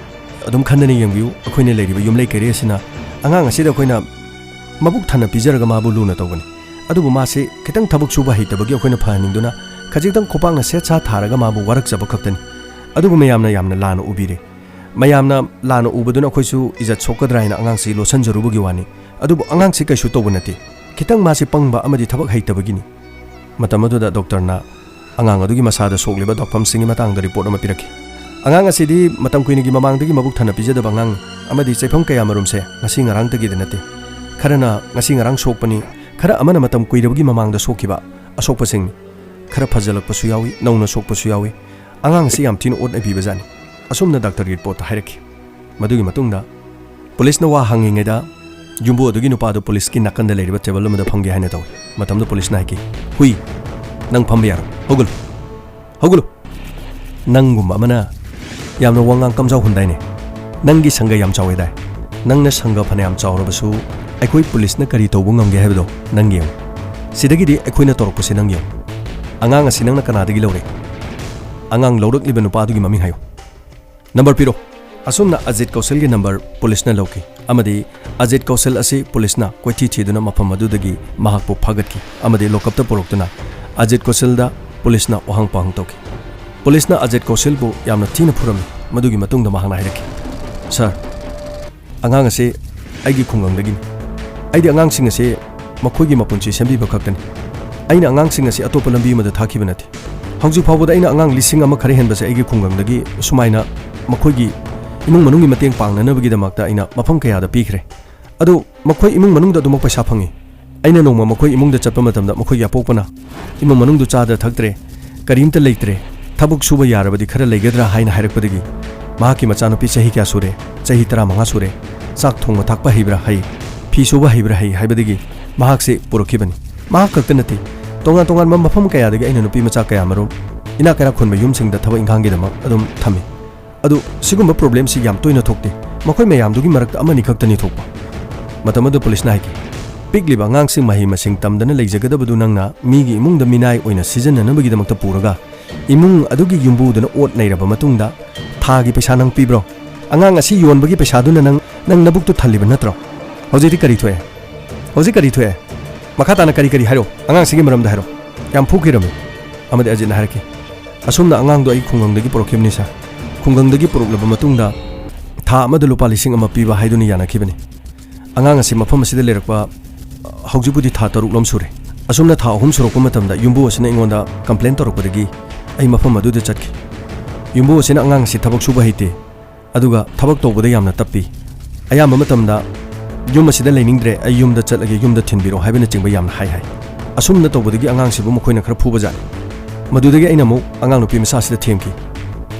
ꯑꯗꯨꯝ ꯈꯟꯗꯅ ꯌꯦꯡꯕꯤꯌꯨ, ꯑꯩꯈꯣꯏꯅ ꯂꯩꯔꯤꯕ ꯌꯨꯝꯂꯩ ꯀꯩꯔꯩ ꯑꯁꯤꯅ ꯑꯉꯥꯡ ꯑꯁꯤꯗ ꯑꯩꯈꯣꯏꯅ ꯃꯕꯨꯛ ꯊꯟꯅ ꯄꯤꯖꯔꯒ ꯃꯥꯕꯨ ꯂꯨꯅ ꯇꯧꯕꯅꯤ꯫ ꯑꯗꯨꯕꯨ ꯃꯥꯁꯤ ꯈꯤꯇꯪ ꯊꯕꯛ ꯁꯨꯕ ꯍꯩꯇꯕꯒꯤ ꯑꯩꯈꯣꯏꯅ ꯐꯍꯟꯅꯤꯡꯗꯨꯅ ꯈꯖꯤꯛꯇꯪ ꯈꯣꯡꯄꯥꯛꯅ ꯁꯦꯠ ꯁꯥ ꯊꯥꯔꯒ ꯃꯥꯕꯨ ꯋꯥꯔꯛꯆꯕ ꯈꯛꯇꯅꯤ꯫ ꯑꯗꯨꯕꯨ ꯃꯌꯥꯝꯅ ꯌꯥꯝꯅ ꯂꯥꯟꯅ ꯎꯕꯤꯔꯦ꯫ ꯃꯌꯥꯝꯅ ꯂꯥꯟꯅ ꯎꯕꯗꯨꯅ ꯑꯩꯈꯣꯏꯁꯨ ꯏꯖꯠ ꯁꯣꯛꯀꯗ꯭ꯔꯥ ꯍꯥꯏꯅ ꯑꯉꯥꯡꯁꯤ ꯂꯣꯠꯁꯤꯟꯖꯔꯨꯕꯒꯤ ꯋꯥꯅꯤ꯫ ꯑꯗꯨꯕꯨ ꯑꯉꯥꯡꯁꯤ ꯀꯩꯁꯨ ꯇꯧꯕ ꯅꯠꯇꯦ꯫ ꯈꯤꯇꯪ ꯃꯥꯁꯤ ꯄꯪꯕ ꯑꯃꯗꯤ ꯊꯕꯛ ꯍꯩꯇꯕꯒꯤꯅꯤ"꯫ ꯃꯇꯝ ꯑꯗꯨꯗ ꯗꯣꯛꯇꯔꯅ ꯑꯉꯥꯡ ꯑꯗꯨꯒꯤ ꯃꯁꯥꯗ ꯁꯣꯛꯂꯤꯕ ꯗꯥꯛꯐꯝꯁꯤꯡꯒꯤ ꯃꯇꯥꯡꯗ ꯔꯤꯄꯣꯔꯠ ꯑꯃ ꯄꯤꯔꯛꯈꯤ꯫ ꯑꯉꯥꯡ ꯑꯁꯤꯗꯤ ꯃꯇꯝ ꯀꯨꯏꯅꯒꯤ ꯃꯃꯥꯡꯗꯒꯤ ꯃꯕꯨꯛ ꯊꯟꯅ ꯄꯤꯖꯗꯕ ꯑꯉꯥꯡꯅꯤ, ꯑꯃꯗꯤ ꯆꯩꯐꯝ ꯀꯌꯥꯃꯔꯨꯝꯁꯦ ꯉꯁꯤ ꯉꯔꯥꯡꯗꯒꯤꯗ ꯅꯠꯇꯦ꯫ ꯈꯔꯅ ꯉꯁꯤ ꯉꯔꯥꯡ ꯁꯣꯛꯄꯅꯤ, ꯈꯔ ꯑꯃꯅ ꯃꯇꯝ ꯀꯨꯏꯔꯕꯒꯤ ꯃꯃꯥꯡꯗ ꯁꯣꯛꯈꯤꯕ ꯑꯁꯣꯛꯄꯁꯤꯡꯅꯤ꯫ ꯈꯔ ꯐꯖꯜꯂꯛꯄꯁꯨ ꯌꯥꯎꯏ, ꯅꯧꯅ ꯁꯣꯛꯄꯁꯨ ꯌꯥꯎꯏ꯫ ꯑꯉꯥꯡ ꯑꯁꯤ ꯌꯥꯝ ꯊꯤꯅ ꯑꯣꯠꯅꯕꯤꯕꯖꯥꯠꯅꯤ꯫ ꯑꯁꯨꯝꯅ ꯗꯥꯛꯇꯔꯒꯤ ꯔꯤꯄꯣꯔꯠꯇ ꯍꯥꯏꯔꯛꯈꯤ꯫ ꯃꯗꯨꯒꯤ ꯃꯇꯨꯡꯗ ꯄꯨꯂꯤꯁꯅ ꯋꯥ ꯍꯪꯉꯤꯉꯩꯗ ꯌꯨꯝꯕꯨ ꯑꯗꯨꯒꯤ ꯅꯨꯄꯥꯗꯨ ꯄꯨꯂꯤꯁꯀꯤ ꯅꯥꯀꯟꯗ ꯂꯩꯔꯤꯕ ꯇꯦꯕꯜ ꯑꯃꯗ ꯐꯝꯒꯦ ꯍꯥꯏꯅ ꯇꯧꯏ꯫ ꯃꯇꯝꯗ ꯄꯨꯂꯤꯁꯅ ꯍꯥꯏꯈꯤ, "ꯍꯨꯏ, ꯅꯪ ꯐꯝꯕ ꯌꯥꯔꯣꯏ꯫ ꯍꯧꯒꯠꯂꯨ꯫ ꯍꯧꯒꯠꯂꯨ꯫ ꯅꯪꯒꯨꯝꯕ ꯑꯃꯅ ꯌꯥꯝꯅ ꯋꯥꯉꯥꯡ ꯀꯝꯖꯥꯎ ꯍꯨꯟꯗꯥꯏꯅꯦ꯫ ꯅꯪꯒꯤ ꯁꯪꯒ ꯌꯥꯝ ꯆꯥꯎꯋꯦꯗꯥꯏ꯫ ꯅꯪꯅ ꯁꯪꯒ ꯐꯅꯌꯥꯝ ꯆꯥꯎꯔꯕꯁꯨ ꯑꯩꯈꯣꯏ ꯄꯨꯂꯤꯁꯅ ꯀꯔꯤ ꯇꯧꯕ ꯉꯝꯒꯦ ꯍꯥꯏꯕꯗꯣ ꯅꯪ ꯌꯦꯡꯉꯨ꯫ ꯁꯤꯗꯒꯤꯗꯤ ꯑꯩꯈꯣꯏꯅ ꯇꯧꯔꯛꯄꯁꯤ ꯅꯪ ꯌꯦꯡꯉꯨ꯫ ꯑꯉꯥꯡ ꯑꯁꯤ ꯅꯪꯅ ꯀꯅꯥꯗꯒꯤ ꯂꯧꯔꯦ? ꯑꯉꯥꯡ ꯂꯧꯔꯛꯂꯤꯕ ꯅꯨꯄꯥꯗꯨꯒꯤ ꯃꯃꯤꯡ ꯍꯥꯏꯌꯨ꯫ ꯅꯝꯕꯔ ꯄꯤꯔꯣ꯫" ꯑꯁꯨꯝꯅ ꯑꯖꯤꯠ ꯀꯧꯁꯜꯒꯤ ꯅꯝꯕꯔ ꯄꯨꯂꯤꯁꯅ ꯂꯧꯈꯤ ꯑꯃꯗꯤ ꯑꯖꯤꯠ ꯀꯧꯁꯜ ꯑꯁꯤ ꯄꯨꯂꯤꯁꯅ ꯀꯣꯏꯊꯤ ꯊꯤꯗꯨꯅ ꯃꯐꯝ ꯑꯗꯨꯗꯒꯤ ꯃꯍꯥꯛꯄꯨ ꯐꯥꯒꯠꯈꯤ ꯑꯃꯗꯤ ꯂꯣꯀꯞꯇ ꯄꯨꯔꯛꯇꯨꯅ ꯑꯖꯤꯠ ꯀꯧꯁꯜꯗ ꯄꯨꯂꯤꯁꯅ ꯋꯥꯍꯪ ꯄꯥꯎꯍꯪ ꯇꯧꯈꯤ꯫ ꯄꯨꯂꯤꯁꯅ ꯑꯖꯤꯠ ꯀꯧꯁꯜꯕꯨ ꯌꯥꯝꯅ ꯊꯤꯅ ꯐꯨꯔꯝꯃꯤ꯫ ꯃꯗꯨꯒꯤ ꯃꯇꯨꯡꯗ ꯃꯍꯥꯛꯅ ꯍꯥꯏꯔꯛꯈꯤ, "ꯁꯥꯔ, ꯑꯉꯥꯡ ꯑꯁꯤ ꯑꯩꯒꯤ ꯈꯨꯡꯒꯪꯗꯒꯤꯅꯤ꯫ ꯑꯩꯗꯤ ꯑꯉꯥꯡꯁꯤꯡ ꯑꯁꯤ ꯃꯈꯣꯏꯒꯤ ꯃꯄꯨꯟꯁꯤ ꯁꯦꯝꯕꯤꯕ ꯈꯛꯇꯅꯤ꯫ ꯑꯩꯅ ꯑꯉꯥꯡꯁꯤꯡ ꯑꯁꯤ ꯑꯇꯣꯞꯄ ꯂꯝꯕꯤ ꯑꯃꯗ ꯊꯥꯈꯤꯕ ꯅꯠꯇꯦ꯫ ꯍꯧꯖꯤꯛ ꯐꯥꯎꯕꯗ ꯑꯩꯅ ꯑꯉꯥꯡ ꯂꯤꯁꯤꯡ ꯑꯃ ꯈꯔ ꯍꯦꯟꯕꯁꯦ ꯑꯩꯒꯤ ꯈꯨꯡꯒꯪꯗꯒꯤ ꯁꯨꯃꯥꯏꯅ ꯃꯈꯣꯏꯒꯤ ꯏꯃꯨꯡ ꯃꯅꯨꯡꯒꯤ ꯃꯇꯦꯡ ꯄꯥꯡꯅꯅꯕꯒꯤꯗꯃꯛꯇ ꯑꯩꯅ ꯃꯐꯝ ꯀꯌꯥꯗ ꯄꯤꯈ꯭ꯔꯦ꯫ ꯑꯗꯨ ꯃꯈꯣꯏ ꯏꯃꯨꯡ ꯃꯅꯨꯡꯗ ꯑꯗꯨꯃꯛ ꯄꯩꯁꯥ ꯐꯪꯉꯤ꯫ ꯑꯩꯅ ꯅꯣꯡꯃ ꯃꯈꯣꯏ ꯏꯃꯨꯡꯗ ꯆꯠꯄ ꯃꯇꯝꯗ ꯃꯈꯣꯏꯒꯤ ꯑꯄꯣꯛꯄꯅ ꯏꯃꯨꯡ ꯃꯅꯨꯡꯗꯨ ꯆꯥꯗ ꯊꯛꯇ꯭ꯔꯦ, ꯀꯔꯤꯝꯇ ꯂꯩꯇ꯭ꯔꯦ, ꯊꯕꯛ ꯁꯨꯕ ꯌꯥꯔꯕꯗꯤ ꯈꯔ ꯂꯩꯒꯗ꯭ꯔꯥ ꯍꯥꯏꯅ ꯍꯥꯏꯔꯛꯄꯗꯒꯤ ꯃꯍꯥꯛꯀꯤ ꯃꯆꯥꯅꯨꯄꯤ ꯆꯍꯤ ꯀꯌꯥ ꯁꯨꯔꯦ? ꯆꯍꯤ ꯇꯔꯥꯃꯉꯥ ꯁꯨꯔꯦ꯫ ꯆꯥꯛ ꯊꯣꯡꯕ ꯊꯥꯛꯄ ꯍꯩꯕ꯭ꯔꯥ? ꯍꯩ꯫ ꯐꯤ ꯁꯨꯕ ꯍꯩꯕ꯭ꯔꯥ? ꯍꯩ ꯍꯥꯏꯕꯗꯒꯤ ꯃꯍꯥꯛꯁꯦ ꯄꯨꯔꯛꯈꯤꯕꯅꯤ꯫ ꯃꯍꯥꯛ ꯈꯛꯇ ꯅꯠꯇꯦ, ꯇꯣꯉꯥꯟ ꯇꯣꯉꯥꯟꯕ ꯃꯐꯝ ꯀꯌꯥꯗꯒꯤ ꯑꯩꯅ ꯅꯨꯄꯤ ꯃꯆꯥ ꯀꯌꯥ ꯃꯔꯨꯝ ꯏꯅꯥꯛ ꯀꯩꯔꯥꯛ ꯈꯨꯟꯕ ꯌꯨꯝꯁꯤꯡꯗ ꯊꯕꯛ ꯏꯪꯈꯥꯡꯒꯤꯗꯃꯛ ꯑꯗꯨꯝ ꯊꯝꯃꯤ꯫ ꯑꯗꯨ ꯁꯤꯒꯨꯝꯕ ꯄ꯭ꯔꯣꯕ꯭ꯂꯦꯝꯁꯤ ꯌꯥꯝ ꯇꯣꯏꯅ ꯊꯣꯛꯇꯦ꯫ ꯃꯈꯣꯏ ꯃꯌꯥꯝꯗꯨꯒꯤ ꯃꯔꯛꯇ ꯑꯃꯅꯤ ꯈꯛꯇꯅꯤ ꯊꯣꯛꯄ꯫ ꯃꯇꯝ ꯑꯗꯨ ꯄꯨꯂꯤꯁꯅ ꯍꯥꯏꯈꯤ, "ꯄꯤꯛꯂꯤꯕ ꯑꯉꯥꯡꯁꯤꯡ ꯃꯍꯩ ꯃꯁꯤꯡ ꯇꯝꯗꯅ ꯂꯩꯖꯒꯗꯕꯗꯨ ꯅꯪꯅ ꯃꯤꯒꯤ ꯏꯃꯨꯡꯗ ꯃꯤꯅꯥꯏ ꯑꯣꯏꯅ ꯁꯤꯖꯤꯟꯅꯅꯕꯒꯤꯗꯃꯛꯇ ꯄꯨꯔꯒ ꯏꯃꯨꯡ ꯑꯗꯨꯒꯤ ꯌꯨꯝꯕꯨꯗꯨꯅ ꯑꯣꯠ ꯅꯩꯔꯕ ꯃꯇꯨꯡꯗ ꯊꯥꯒꯤ ꯄꯩꯁꯥ ꯅꯪ ꯄꯤꯕ꯭ꯔꯣ? ꯑꯉꯥꯡ ꯑꯁꯤ ꯌꯣꯟꯕꯒꯤ ꯄꯩꯁꯥꯗꯨꯅ ꯅꯪ, ꯅꯪ ꯅꯕꯨꯛꯇꯨ ꯊꯜꯂꯤꯕ ꯅꯠꯇ꯭ꯔꯣ? ꯍꯧꯖꯤꯛꯇꯤ ꯀꯔꯤ ꯊꯣꯛꯑꯦ? ꯍꯧꯖꯤꯛ ꯀꯔꯤ ꯊꯣꯛꯑꯦ? ꯃꯈꯥ ꯇꯥꯅ ꯀꯔꯤ ꯀꯔꯤ ꯍꯥꯏꯔꯣ? ꯑꯉꯥꯡꯁꯤꯒꯤ ꯃꯔꯝꯗ ꯍꯥꯏꯔꯣ꯫ ꯌꯥꯝ ꯐꯨꯈꯤꯔꯝꯃꯤ꯫" ꯑꯃꯗꯤ ꯑꯖꯤꯠꯅ ꯍꯥꯏꯔꯛꯈꯤ, "ꯑꯁꯨꯝꯅ ꯑꯉꯥꯡꯗꯣ ꯑꯩ ꯈꯨꯡꯒꯪꯗꯒꯤ ꯄꯨꯔꯛꯈꯤꯕꯅꯤ ꯁꯥꯔ꯫ ꯈꯨꯡꯒꯪꯗꯒꯤ ꯄꯨꯔꯛꯂꯕ ꯃꯇꯨꯡꯗ ꯊꯥ ꯑꯃꯗ ꯂꯨꯄꯥ ꯂꯤꯁꯤꯡ ꯑꯃ ꯄꯤꯕ ꯍꯥꯏꯗꯨꯅ ꯌꯥꯅꯈꯤꯕꯅꯤ꯫ ꯑꯉꯥꯡ ꯑꯁꯤ ꯃꯐꯝ ꯑꯁꯤꯗ ꯂꯩꯔꯛꯄ ꯍꯧꯖꯤꯛꯄꯨꯗꯤ ꯊꯥ ꯇꯔꯨꯛꯂꯣꯝ ꯁꯨꯔꯦ꯫ ꯑꯁꯨꯝꯅ ꯊꯥ ꯑꯍꯨꯝ ꯁꯨꯔꯛꯄ ꯃꯇꯝꯗ ꯌꯨꯝꯕꯨ ꯑꯁꯤꯅ ꯑꯩꯉꯣꯟꯗ ꯀꯝꯄ꯭ꯂꯦꯟ ꯇꯧꯔꯛꯄꯗꯒꯤ ꯑꯩ ꯃꯐꯝ ꯑꯗꯨꯗ ꯆꯠꯈꯤ꯫ ꯌꯨꯝꯕꯨ ꯑꯁꯤꯅ ꯑꯉꯥꯡ ꯑꯁꯤ ꯊꯕꯛ ꯁꯨꯕ ꯍꯩꯇꯦ, ꯑꯗꯨꯒ ꯊꯕꯛ ꯇꯧꯕꯗ ꯌꯥꯝꯅ ꯇꯞꯄꯤ꯫ ꯑꯌꯥꯝꯕ ꯃꯇꯝꯗ "ꯌꯨꯝ ꯑꯁꯤꯗ ꯂꯩꯅꯤꯡꯗ꯭ꯔꯦ, ꯑꯩ ꯌꯨꯝꯗ ꯆꯠꯂꯒꯦ, ꯌꯨꯝꯗ ꯊꯤꯟꯕꯤꯔꯣ" ꯍꯥꯏꯕꯅꯆꯤꯡꯕ ꯌꯥꯝꯅ ꯍꯥꯏ ꯍꯥꯏ꯫ ꯑꯁꯨꯝꯅ ꯇꯧꯕꯗꯒꯤ ꯑꯉꯥꯡꯁꯤꯕꯨ ꯃꯈꯣꯏꯅ ꯈꯔ ꯐꯨꯕꯖꯥꯠꯅꯤ꯫ ꯃꯗꯨꯗꯒꯤ ꯑꯩꯅ ꯑꯃꯨꯛ ꯑꯉꯥꯡ ꯅꯨꯄꯤ ꯃꯆꯥꯁꯤꯗ ꯊꯦꯝꯈꯤ꯫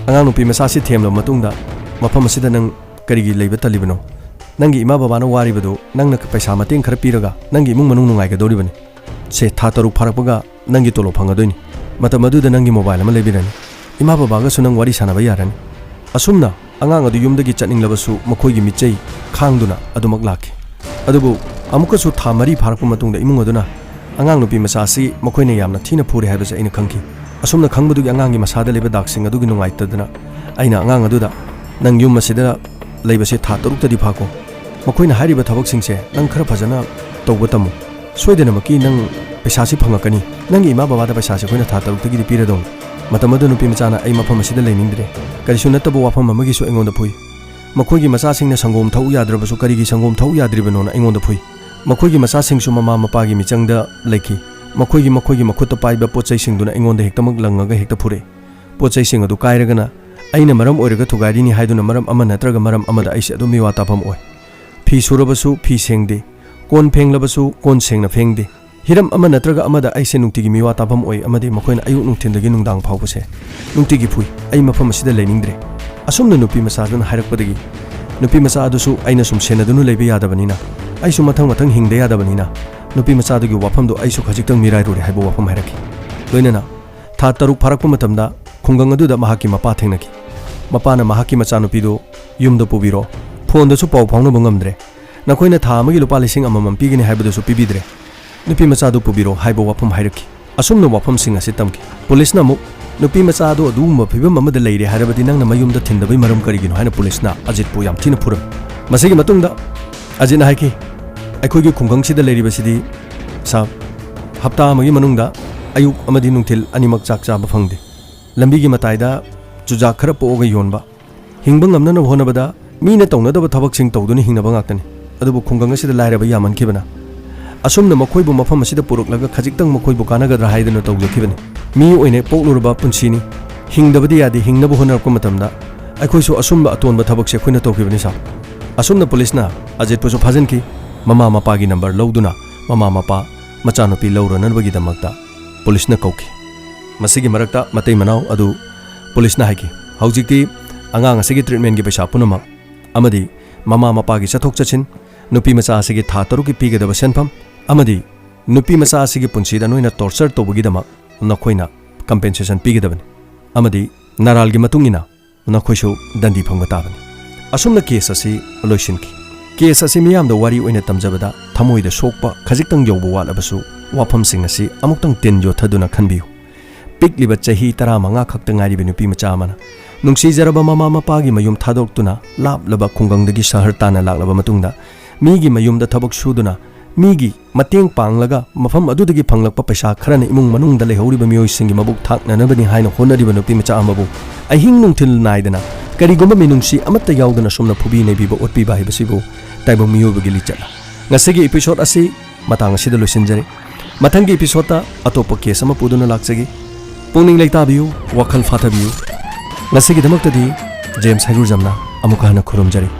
ꯑꯉꯥꯡ ꯅꯨꯄꯤ ꯃꯆꯥꯁꯤ ꯊꯦꯝꯂꯕ ꯃꯇꯨꯡꯗ, "ꯃꯐꯝ ꯑꯁꯤꯗ ꯅꯪ ꯀꯔꯤꯒꯤ ꯂꯩꯕ ꯇꯜꯂꯤꯕꯅꯣ? ꯅꯪꯒꯤ ꯏꯃꯥ ꯕꯕꯥꯅ ꯋꯥꯔꯤꯕꯗꯨ ꯅꯪꯅ ꯄꯩꯁꯥ ꯃꯇꯦꯡ ꯈꯔ ꯄꯤꯔꯒ ꯅꯪꯒꯤ ꯏꯃꯨꯡ ꯃꯅꯨꯡ ꯅꯨꯡꯉꯥꯏꯒꯗꯧꯔꯤꯕꯅꯤ꯫ ꯁꯦ, ꯊꯥ ꯇꯔꯨꯛ ꯐꯥꯔꯛꯄꯒ ꯅꯪꯒꯤ ꯇꯣꯂꯣꯞ ꯐꯪꯒꯗꯣꯏꯅꯤ꯫ ꯃꯇꯝ ꯑꯗꯨꯗ ꯅꯪꯒꯤ ꯃꯣꯕꯥꯏꯜ ꯑꯃ ꯂꯩꯕꯤꯔꯅꯤ꯫ ꯏꯃꯥ ꯕꯕꯥꯒꯁꯨ ꯅꯪ ꯋꯥꯔꯤ ꯁꯥꯟꯅꯕ ꯌꯥꯔꯅꯤ"꯫ ꯑꯁꯨꯝꯅ ꯑꯉꯥꯡ ꯑꯗꯨ ꯌꯨꯝꯗꯒꯤ ꯆꯠꯅꯤꯡꯂꯕꯁꯨ ꯃꯈꯣꯏꯒꯤ ꯃꯤꯠꯆꯩ ꯈꯥꯡꯗꯨꯅ ꯑꯗꯨꯃꯛ ꯂꯥꯛꯈꯤ꯫ ꯑꯗꯨꯕꯨ ꯑꯃꯨꯛꯀꯁꯨ ꯊꯥ ꯃꯔꯤ ꯐꯥꯔꯛꯄ ꯃꯇꯨꯡꯗ ꯏꯃꯨꯡ ꯑꯗꯨꯅ ꯑꯉꯥꯡ ꯅꯨꯄꯤ ꯃꯆꯥ ꯑꯁꯤ ꯃꯈꯣꯏꯅ ꯌꯥꯝꯅ ꯊꯤꯅ ꯐꯨꯔꯦ ꯍꯥꯏꯕꯁꯤ ꯑꯩꯅ ꯈꯪꯈꯤ꯫ ꯑꯁꯨꯝꯅ ꯈꯪꯕꯗꯨꯒꯤ ꯑꯉꯥꯡꯒꯤ ꯃꯁꯥꯗ ꯂꯩꯕ ꯗꯥꯛꯁꯤꯡ ꯑꯗꯨꯒꯤ ꯅꯨꯡꯉꯥꯏꯇꯗꯅ ꯑꯩꯅ ꯑꯉꯥꯡ ꯑꯗꯨꯗ, "ꯅꯪ ꯌꯨꯝ ꯑꯁꯤꯗ ꯂꯩꯕꯁꯦ ꯊꯥ ꯇꯔꯨꯛꯇꯗꯤ ꯐꯥꯀꯣ꯫ ꯃꯈꯣꯏꯅ ꯍꯥꯏꯔꯤꯕ ꯊꯕꯛꯁꯤꯡꯁꯦ ꯅꯪ ꯈꯔ ꯐꯖꯅ ꯇꯧꯕ ꯇꯝꯃꯨ꯫ ꯁꯣꯏꯗꯅꯃꯛꯀꯤ ꯅꯪ ꯄꯩꯁꯥꯁꯤ ꯐꯪꯉꯛꯀꯅꯤ꯫ ꯅꯪꯒꯤ ꯏꯃꯥ ꯕꯕꯥꯗ ꯄꯩꯁꯥꯁꯤ ꯑꯩꯈꯣꯏꯅ ꯊꯥ ꯇꯔꯨꯛꯇꯒꯤꯗꯤ ꯄꯤꯔꯗꯧꯅꯤ"꯫ ꯃꯇꯝ ꯑꯗꯨ ꯅꯨꯄꯤ ꯃꯆꯥꯅ "ꯑꯩ ꯃꯐꯝ ꯑꯁꯤꯗ ꯂꯩꯅꯤꯡꯗ꯭ꯔꯦ"꯫ ꯀꯔꯤꯁꯨ ꯅꯠꯇꯕ ꯋꯥꯐꯝ ꯑꯃꯒꯤꯁꯨ ꯑꯩꯉꯣꯟꯗ ꯐꯨꯏ꯫ ꯃꯈꯣꯏꯒꯤ ꯃꯆꯥꯁꯤꯡꯅ ꯁꯪꯒꯣꯝ ꯊꯛꯎ ꯌꯥꯗ꯭ꯔꯕꯁꯨ ꯀꯔꯤꯒꯤ ꯁꯪꯒꯣꯝ ꯊꯛꯎ ꯌꯥꯗ꯭ꯔꯤꯕꯅꯣꯅ ꯑꯩꯉꯣꯟꯗ ꯐꯨꯏ꯫ ꯃꯈꯣꯏꯒꯤ ꯃꯆꯥꯁꯤꯡꯁꯨ ꯃꯃꯥ ꯃꯄꯥꯒꯤ ꯃꯤꯆꯪꯗ ꯂꯩꯈꯤ꯫ ꯃꯈꯣꯏꯒꯤ, ꯃꯈꯣꯏꯒꯤ ꯃꯈꯨꯠꯇ ꯄꯥꯏꯕ ꯄꯣꯠ ꯆꯩꯁꯤꯡꯗꯨꯅ ꯑꯩꯉꯣꯟꯗ ꯍꯦꯛꯇꯃꯛ ꯂꯪꯉꯒ ꯍꯦꯛꯇ ꯐꯨꯔꯛꯏ꯫ ꯄꯣꯠ ꯆꯩꯁꯤꯡ ꯑꯗꯨ ꯀꯥꯏꯔꯒꯅ ꯑꯩꯅ ꯃꯔꯝ ꯑꯣꯏꯔꯒ ꯊꯨꯒꯥꯏꯔꯤꯅꯤ ꯍꯥꯏꯗꯨꯅ ꯃꯔꯝ ꯑꯃ ꯅꯠꯇ꯭ꯔꯒ ꯃꯔꯝ ꯑꯃꯗ ꯑꯩꯁꯦ ꯑꯗꯨꯝ ꯃꯤꯋꯥ ꯇꯥꯐꯝ ꯑꯣꯏ꯫ ꯐꯤ ꯁꯨꯔꯕꯁꯨ ꯐꯤ ꯁꯦꯡꯗꯦ, ꯀꯣꯟ ꯐꯦꯡꯂꯕꯁꯨ ꯀꯣꯟ ꯁꯦꯡꯅ ꯐꯦꯡꯗꯦ꯫ ꯍꯤꯔꯝ ꯑꯃ ꯅꯠꯇ꯭ꯔꯒ ꯑꯃꯗ ꯑꯩꯁꯦ ꯅꯨꯡꯇꯤꯒꯤ ꯃꯤꯋꯥ ꯇꯥꯐꯝ ꯑꯣꯏ ꯑꯃꯗꯤ ꯃꯈꯣꯏꯅ ꯑꯌꯨꯛ ꯅꯨꯡꯊꯤꯟꯗꯒꯤ ꯅꯨꯡꯗꯥꯡ ꯐꯥꯎꯕꯁꯦ ꯅꯨꯡꯇꯤꯒꯤ ꯐꯨꯏ꯫ "ꯑꯩ ꯃꯐꯝ ꯑꯁꯤꯗ ꯂꯩꯅꯤꯡꯗ꯭ꯔꯦ"꯫ ꯑꯁꯨꯝꯅ ꯅꯨꯄꯤ ꯃꯆꯥꯗꯨꯅ ꯍꯥꯏꯔꯛꯄꯗꯒꯤ ꯅꯨꯄꯤ ꯃꯆꯥ ꯑꯗꯨꯁꯨ ꯑꯩꯅ ꯁꯨꯝ ꯁꯦꯟꯅꯗꯨꯅ ꯂꯩꯕ ꯌꯥꯗꯕꯅꯤꯅ, ꯑꯩꯁꯨ ꯃꯊꯪ ꯃꯊꯪ ꯍꯤꯡꯗ ꯌꯥꯗꯕꯅꯤꯅ, ꯅꯨꯄꯤ ꯃꯆꯥꯗꯨꯒꯤ ꯋꯥꯐꯝꯗꯣ ꯑꯩꯁꯨ ꯈꯖꯤꯛꯇꯪ ꯃꯤꯔꯥꯏꯔꯨꯔꯦ ꯍꯥꯏꯕ ꯋꯥꯐꯝ ꯍꯥꯏꯔꯛꯈꯤ꯫ ꯂꯣꯏꯅꯅ ꯊꯥ ꯇꯔꯨꯛ ꯐꯥꯔꯛꯄ ꯃꯇꯝꯗ ꯈꯨꯡꯒꯪ ꯑꯗꯨꯗ ꯃꯍꯥꯛꯀꯤ ꯃꯄꯥ ꯊꯦꯡꯅꯈꯤ꯫ ꯃꯄꯥꯅ ꯃꯍꯥꯛꯀꯤ ꯃꯆꯥꯅꯨꯄꯤꯗꯨ ꯌꯨꯝꯗ ꯄꯨꯕꯤꯔꯣ, ꯐꯣꯟꯗꯁꯨ ꯄꯥꯎ ꯐꯥꯎꯅꯕ ꯉꯝꯗ꯭ꯔꯦ, ꯅꯈꯣꯏꯅ ꯊꯥ ꯑꯃꯒꯤ ꯂꯨꯄꯥ ꯂꯤꯁꯤꯡ ꯑꯃꯃꯝ ꯄꯤꯒꯅꯤ ꯍꯥꯏꯕꯗꯨꯁꯨ ꯄꯤꯕꯤꯗ꯭ꯔꯦ, ꯅꯨꯄꯤ ꯃꯆꯥꯗꯨ ꯄꯨꯕꯤꯔꯣ ꯍꯥꯏꯕ ꯋꯥꯐꯝ ꯍꯥꯏꯔꯛꯈꯤ꯫ ꯑꯁꯨꯝꯅ ꯋꯥꯐꯝꯁꯤꯡ ꯑꯁꯤ ꯇꯝꯈꯤ꯫ ꯄꯨꯂꯤꯁꯅ ꯑꯃꯨꯛ ꯅꯨꯄꯤ ꯃꯆꯥ ꯑꯗꯨ ꯑꯗꯨꯒꯨꯝꯕ ꯐꯤꯕꯝ ꯑꯃꯗ ꯂꯩꯔꯦ ꯍꯥꯏꯔꯕꯗꯤ ꯅꯪꯅ ꯃꯌꯨꯝꯗ ꯊꯤꯟꯗꯕꯩ ꯃꯔꯝ ꯀꯔꯤꯒꯤꯅꯣ ꯍꯥꯏꯅ ꯄꯨꯂꯤꯁꯅ ꯑꯖꯤꯠꯄꯨ ꯌꯥꯝ ꯊꯤꯅ ꯐꯨꯔꯝꯃꯤ꯫ ꯃꯁꯤꯒꯤ ꯃꯇꯨꯡꯗ ꯑꯖꯤꯠꯅ ꯍꯥꯏꯈꯤ, "ꯑꯩꯈꯣꯏꯒꯤ ꯈꯨꯡꯒꯪꯁꯤꯗ ꯂꯩꯔꯤꯕꯁꯤꯗꯤ, ꯁꯥꯔ, ꯍꯞꯇꯥ ꯑꯃꯒꯤ ꯃꯅꯨꯡꯗ ꯑꯌꯨꯛ ꯑꯃꯗꯤ ꯅꯨꯡꯊꯤꯜ ꯑꯅꯤꯃꯛ ꯆꯥꯛ ꯆꯥꯕ ꯐꯪꯗꯦ꯫ ꯂꯝꯕꯤꯒꯤ ꯃꯇꯥꯏꯗ ꯆꯨꯖꯥꯛ ꯈꯔ ꯄꯣꯛꯑꯒ ꯌꯣꯟꯕ, ꯍꯤꯡꯕ ꯉꯝꯅꯅꯕ ꯍꯣꯠꯅꯕꯗ ꯃꯤꯅ ꯇꯧꯅꯗꯕ ꯊꯕꯛꯁꯤꯡ ꯇꯧꯗꯨꯅ ꯍꯤꯡꯅꯕ ꯉꯥꯛꯇꯅꯤ꯫ ꯑꯗꯨꯕꯨ ꯈꯨꯡꯒꯪ ꯑꯁꯤꯗ ꯂꯥꯏꯔꯕ ꯌꯥꯝꯃꯟꯈꯤꯕꯅ ꯑꯁꯨꯝꯅ ꯃꯈꯣꯏꯕꯨ ꯃꯐꯝ ꯑꯁꯤꯗ ꯄꯨꯔꯛꯂꯒ ꯈꯖꯤꯛꯇꯪ ꯃꯈꯣꯏꯕꯨ ꯀꯥꯟꯅꯒꯗ꯭ꯔꯥ ꯍꯥꯏꯗꯨꯅ ꯇꯧꯖꯈꯤꯕꯅꯤ꯫ ꯃꯤ ꯑꯣꯏꯅ ꯄꯣꯛꯂꯨꯔꯕ ꯄꯨꯟꯁꯤꯅꯤ꯫ ꯍꯤꯡꯗꯕꯗꯤ ꯌꯥꯗꯦ, ꯍꯤꯡꯅꯕ ꯍꯣꯠꯅꯔꯛꯄ ꯃꯇꯝꯗ ꯑꯩꯈꯣꯏꯁꯨ ꯑꯁꯨꯝꯕ ꯑꯇꯣꯟꯕ ꯊꯕꯛꯁꯦ ꯑꯩꯈꯣꯏꯅ ꯇꯧꯈꯤꯕꯅꯤ ꯁꯥꯔ꯫ ꯑꯁꯨꯝꯅ ꯄꯨꯂꯤꯁꯅ ꯑꯖꯤꯠꯄꯨꯁꯨ ꯐꯥꯖꯤꯟꯈꯤ꯫ ꯃꯃꯥ ꯃꯄꯥꯒꯤ ꯅꯝꯕꯔ ꯂꯧꯗꯨꯅ ꯃꯃꯥ ꯃꯄꯥ ꯃꯆꯥꯅꯨꯄꯤ ꯂꯧꯔꯅꯕꯒꯤꯗꯃꯛꯇ ꯄꯨꯂꯤꯁꯅ ꯀꯧꯈꯤ꯫ ꯃꯁꯤꯒꯤ ꯃꯔꯛꯇ ꯃꯇꯩ ꯃꯅꯥꯎ ꯑꯗꯨ ꯄꯨꯂꯤꯁꯅ ꯍꯥꯏꯈꯤ, "ꯍꯧꯖꯤꯛꯇꯤ ꯑꯉꯥꯡ ꯑꯁꯤꯒꯤ ꯇ꯭ꯔꯤꯠꯃꯦꯟꯒꯤ ꯄꯩꯁꯥ ꯄꯨꯝꯅꯃꯛ ꯑꯃꯗꯤ ꯃꯃꯥ ꯃꯄꯥꯒꯤ ꯆꯠꯊꯣꯛ ꯆꯠꯁꯤꯟ, ꯅꯨꯄꯤ ꯃꯆꯥ ꯑꯁꯤꯒꯤ ꯊꯥ ꯇꯔꯨꯛꯀꯤ ꯄꯤꯒꯗꯕ ꯁꯦꯟꯐꯝ ꯑꯃꯗꯤ ꯅꯨꯄꯤ ꯃꯆꯥ ꯑꯁꯤꯒꯤ ꯄꯨꯟꯁꯤꯗ ꯅꯣꯏꯅ ꯇꯣꯔꯆꯔ ꯇꯧꯕꯒꯤꯗꯃꯛ ꯅꯈꯣꯏꯅ ꯀꯝꯄꯦꯟꯁꯦꯁꯟ ꯄꯤꯒꯗꯕꯅꯤ ꯑꯃꯗꯤ ꯅꯔꯥꯜꯒꯤ ꯃꯇꯨꯡ ꯏꯟꯅ ꯅꯈꯣꯏꯁꯨ ꯗꯟꯗꯤ ꯐꯪꯕ ꯇꯥꯕꯅꯤ"꯫ ꯑꯁꯨꯝꯅ ꯀꯦꯁ ꯑꯁꯤ ꯂꯣꯏꯁꯤꯟꯈꯤ꯫ ꯀꯦꯁ ꯑꯁꯤ ꯃꯤꯌꯥꯝꯗ ꯋꯥꯔꯤ ꯑꯣꯏꯅ ꯇꯝꯖꯕꯗ ꯊꯃꯣꯏꯗ ꯁꯣꯛꯄ ꯈꯖꯤꯛꯇꯪ ꯌꯧꯕ ꯋꯥꯠꯂꯕꯁꯨ, ꯋꯥꯐꯝꯁꯤꯡ ꯑꯁꯤ ꯑꯃꯨꯛꯇꯪ ꯇꯤꯟ ꯌꯣꯠꯊꯗꯨꯅ ꯈꯟꯕꯤꯌꯨ꯫ ꯄꯤꯛꯂꯤꯕ ꯆꯍꯤ ꯇꯔꯥꯃꯉꯥ ꯈꯛꯇ ꯉꯥꯏꯔꯤꯕ ꯅꯨꯄꯤ ꯃꯆꯥ ꯑꯃꯅ ꯅꯨꯡꯁꯤꯖꯔꯕ ꯃꯃꯥ ꯃꯄꯥꯒꯤ ꯃꯌꯨꯝ ꯊꯥꯗꯣꯛꯇꯨꯅ ꯂꯥꯞꯂꯕ ꯈꯨꯡꯒꯪꯗꯒꯤ ꯁꯍꯔ ꯇꯥꯟꯅ ꯂꯥꯛꯂꯕ ꯃꯇꯨꯡꯗ, ꯃꯤꯒꯤ ꯃꯌꯨꯝꯗ ꯊꯕꯛ ꯁꯨꯗꯨꯅ ꯃꯤꯒꯤ ꯃꯇꯦꯡ ꯄꯥꯡꯂꯒ ꯃꯐꯝ ꯑꯗꯨꯗꯒꯤ ꯐꯪꯂꯛꯄ ꯄꯩꯁꯥ ꯈꯔꯅ ꯏꯃꯨꯡ ꯃꯅꯨꯡꯗ ꯂꯩꯍꯧꯔꯤꯕ ꯃꯤꯑꯣꯏꯁꯤꯡꯒꯤ ꯃꯕꯨꯛ ꯊꯥꯛꯅꯅꯕꯅꯤ ꯍꯥꯏꯅ ꯍꯣꯠꯅꯔꯤꯕ ꯅꯨꯄꯤ ꯃꯆꯥ ꯑꯃꯕꯨ ꯑꯍꯤꯡ ꯅꯨꯡꯊꯤꯜ ꯅꯥꯏꯗꯅ ꯀꯔꯤꯒꯨꯝꯕ ꯃꯤꯅꯨꯡꯁꯤ ꯑꯃꯠꯇ ꯌꯥꯎꯗꯅ ꯁꯨꯝꯅ ꯐꯨꯕꯤ ꯅꯩꯕꯤꯕ ꯑꯣꯠꯄꯤꯕ ꯍꯥꯏꯕꯁꯤꯕꯨ ꯇꯥꯏꯕꯪ ꯃꯤꯑꯣꯏꯕꯒꯤ ꯂꯤꯆꯠꯂ? ꯉꯁꯤꯒꯤ ꯏꯄꯤꯁꯣꯗ ꯑꯁꯤ ꯃꯇꯥꯡ ꯑꯁꯤꯗ ꯂꯣꯏꯁꯤꯟꯖꯔꯦ꯫ ꯃꯊꯪꯒꯤ ꯏꯄꯤꯁꯣꯗꯇ ꯑꯇꯣꯞꯄ ꯀꯦꯁ ꯑꯃ ꯄꯨꯗꯨꯅ ꯂꯥꯛꯆꯒꯦ꯫ ꯄꯨꯛꯅꯤꯡ ꯂꯩꯇꯥꯕꯤꯌꯨ, ꯋꯥꯈꯜ ꯐꯥꯊꯕꯤꯌꯨ꯫ ꯉꯁꯤꯒꯤꯗꯃꯛꯇꯗꯤ ꯖꯦꯝꯁ ꯍꯩꯒ꯭ꯔꯨꯖꯝꯅ ꯑꯃꯨꯛꯀ ꯍꯟꯅ ꯈꯨꯔꯨꯝꯖꯔꯤ꯫